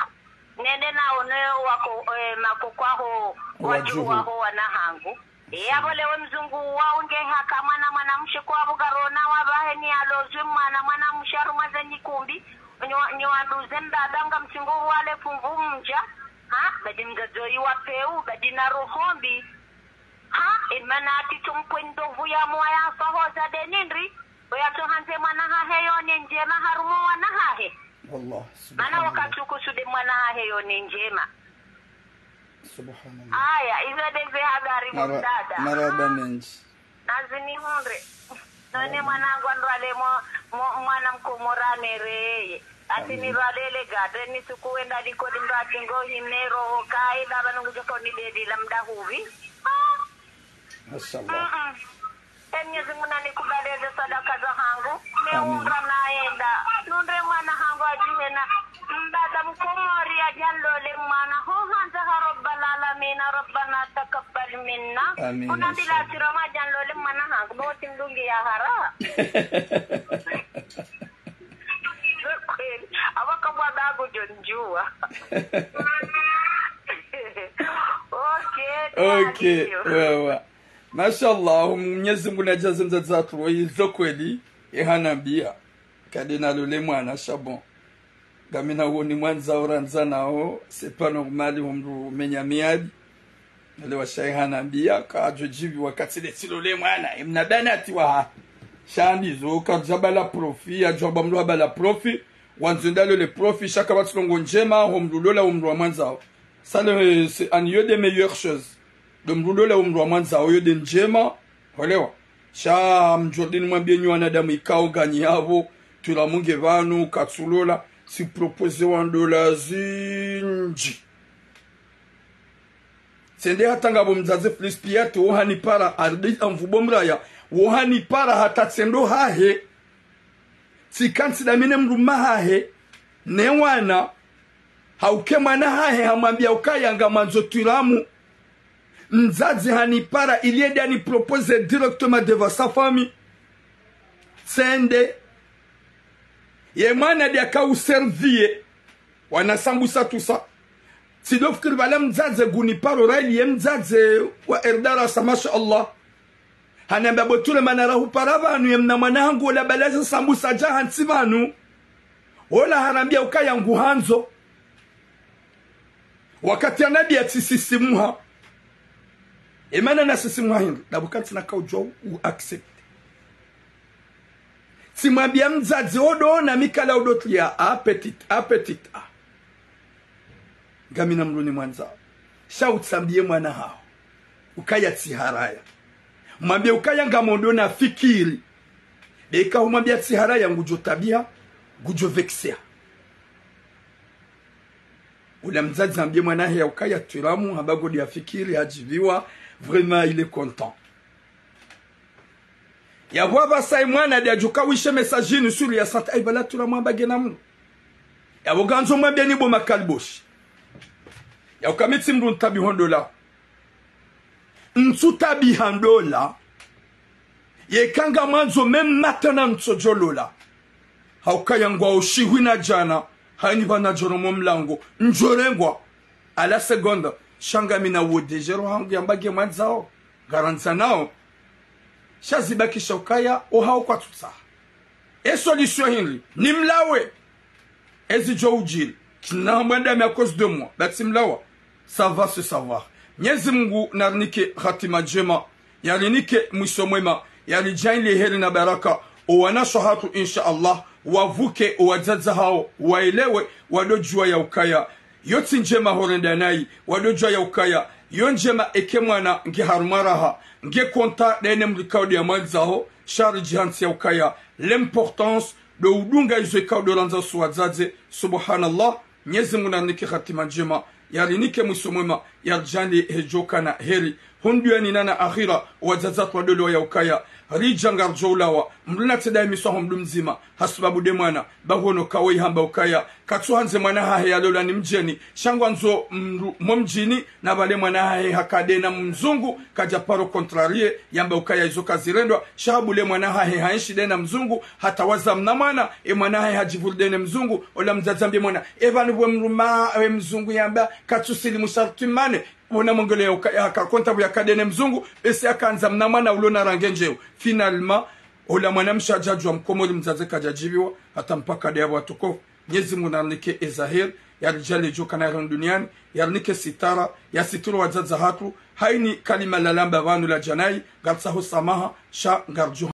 Nende nao ne wako, eh, makoko aho, wadjuhu aho wana hangu. Yapvo lewo mzungu wa unge haka mwana mwanamshe kwa pvo karona wa pvaheni alozwi mwana mwanamshe harumwa ze nyikumbi, Nyo, nyo wanduze mbaba ngamtsingo wale fumvu mdja. Ha? Badi mdzadze oyi wa peu, badi na roho mbi. Ha? Emana ati tsompwe ndovu ya mwaya fahoza de nindri. Oya tsohandze mwana hahe yone ndjema harumwa wana hahe. Wallah, mana subhanallah. Wakati ukusude mwana hahe yone ndjema. Subhanallah. Aya, izo de ze habari. Mara-, mdada. Marahaba mendji. Nazi nihundre. None mwanangu andrwale mo, mo, mwana mkomori amereye. Ati amin. Nirwalele gade, nisuku wenda likoli mdru ati ngo himero, kaida, banu ngudjo ko nibedi la mda huvi. Ah. Mashallah. Mm-mm. E Mwenyezi Mungu nanikubaleze sadaka zahangu. Amin. Neundra naenda. Nundre mwana hangu adjihena. Mbaba mkomori adja nlole mwana. Ho handza ha Rabbal Alamina, Rabbana takabbal minna. Amin, ya Rabbi. Unambila ati Rama adja nlole mwana hangu. Bo tsimdungi ya hara. Kweli. Awaka bwa babu djo ndjuwa. Okay, okay, thank you. Wewe. Mashallah, Mwenyezi Mungu nadjaze mdzadze hatru, izo kweli, ehanambia. Kade nalole mwana, sha bon. Ngamina woni mwandzao randza nao, c'est pas normal, omdru menya miadi. Nale washayi hanambia, kadjo djivi wakati le tsilole mwana, emna banati wa. Sha ndizo, kadjabala profit, yadjwaba mdru habala profit, wandzo ndalole profit, sha kapvatsi ndrongo ndjema, ho mdru lola omdru wa mwandzao. Ça, le, c'est un lieu des meilleures choses. Ndo mdru lola omdru wa mwandzao, yo de ndjema, hwelewa. Sha mdjordini mwambie nyi wanadamu ikao nganyi yapvo, tula munge pvanu, katsulola, tsi propose wa ndola zindji. Tsende hata ngapvo mdzadze Filispiyati, wo hanipara, ardi amvubo mraya, wo hanipara hata tsendo hahe. Tsika ntsi damine mdrume hahe, ne wana, hauke mwana hahe, hamwambia ukaya ngamwandzo twiramu. Mdzadze hanipara, ili ende ani propose directement devant sa famille. Tsende. Ye mwana de aka uservie. Wana sambusa tout ça. Tsido fikiri pvala mdzadze nguniparo raili ye mdzadze wa erdarasa, masha Allah. Hanambia bo tule mana rahupara pvanu ye mna mwana hangu ola balaza sambusa dja hantsi pvanu. Ola harambia ukaya nguhandzo. Wakati hanambia tsisisimuha. Emana nasisimuha hindri. Dabu kantsina kaudjwa u accepte. Tsimwambia mdzadze odo na mikala odo tulia, ah, petite, ah, petite, ah. Ngamina mdru nimwandzao. Sha utsambie mwana haho. Ukaya tsiharaya. Mwambie ukaya ngamdjo na fikiri. Beka humwambia tsiharaya ngudjo tabiha, ngudjo vexea. Ula mdzadze ambie mwana hahe ya ukaya twiramu, hamba ngodi ya fikiri, hadjiviwa, vraiment il est content. Yapvo apvasa ye mwana de adjuka wishe message inu sulu ya santa, ayi pvala tula mwamba ngena mdru. Yapvo ngandzo mwambie ni bo makaliboshi. Ya uka mi tsi mdru ntabiho ndola. Ntsu tabiha ndola. Yeka ngamwandzo même maintenant ntsodjo lola. Haukaya ngwao shihwi na djana, hayini pvana djoro mo mlango, ndjorengwa, à la seconde, sha ngamina wo déjà roho hangu yamba ngemwandzao, ngarandzanao. Sha zibakisha ukaya, ohao kwatsutsaha. E solution hindri, nimlawe. Ezi djo udjiri, tsina mwandami à cause de moi, ba tsimlawa. Ça va se savoir. Mwenyezi Mungu narinike hatima ndjema. Yarinike mwiso mwema, yaridjaanlie heri na baraka, owanashe hatru, insha Allah, wavuke owadzadze hawo, waelewe, wadodjuwa ya ukaya yo tsi ndjema horenda nayi, wadodjuwa ya ukaya yo ndjema eke mwana nge harumwa raha, nge konta dene mdru ikao de ya mwandzaho, sha ridjihantsi ya ukaya l'importance do udunga izo ikao do randza usu wadzadze, subhanallah. Mwenyezi Mungu narinike hatima ndjema, yarinike mwiso mwema, yaridjaanlie hedjokana heri. Hunu duniani na akhira, wadzadze watru wadolwa ya ukaya ridja ngaridjo ulawa, mdru natsi daye miswaho mdru mdzima, hasibabu de mwana, ba huono kawo ihamba ukaya katsuhandze mwana hahe yalolwa ni mdjeni, sha ngwandzo mdru mo mdjini, na pvale mwana hahe haka de na mzungu, kadja paro contrarier, yamba ukaya izo kazirendwa, sha habu le mwana hahe haenshi de na mzungu, hata waza mna mwana, e mwana hahe hadjivuli de ne mzungu, ola mdzadze ambie mwana, e pvanu pvwe mdrume, e mzungu yamba, katsusilimu sharti mane, pvona mongele ya uka-, ya haka konta pvwe yaka de ne mzungu, besi yaka andza mna mwana ulo na rangi ndjeu. Finalement, ola mwana mshe hadja djuwa mkomori mdzadze kadjadjiviwa, hata mpaka de yapvo watukufu. Mnyezi Mungu narinike ezaheri, yaridjaanlie djo kana yarihunu duniani, yarinike sitara, yasitiri wadzadze hatru. Hayini kalima lalamba pvanu ladjanayi, ngaritsaho samaha, sha ngaridjo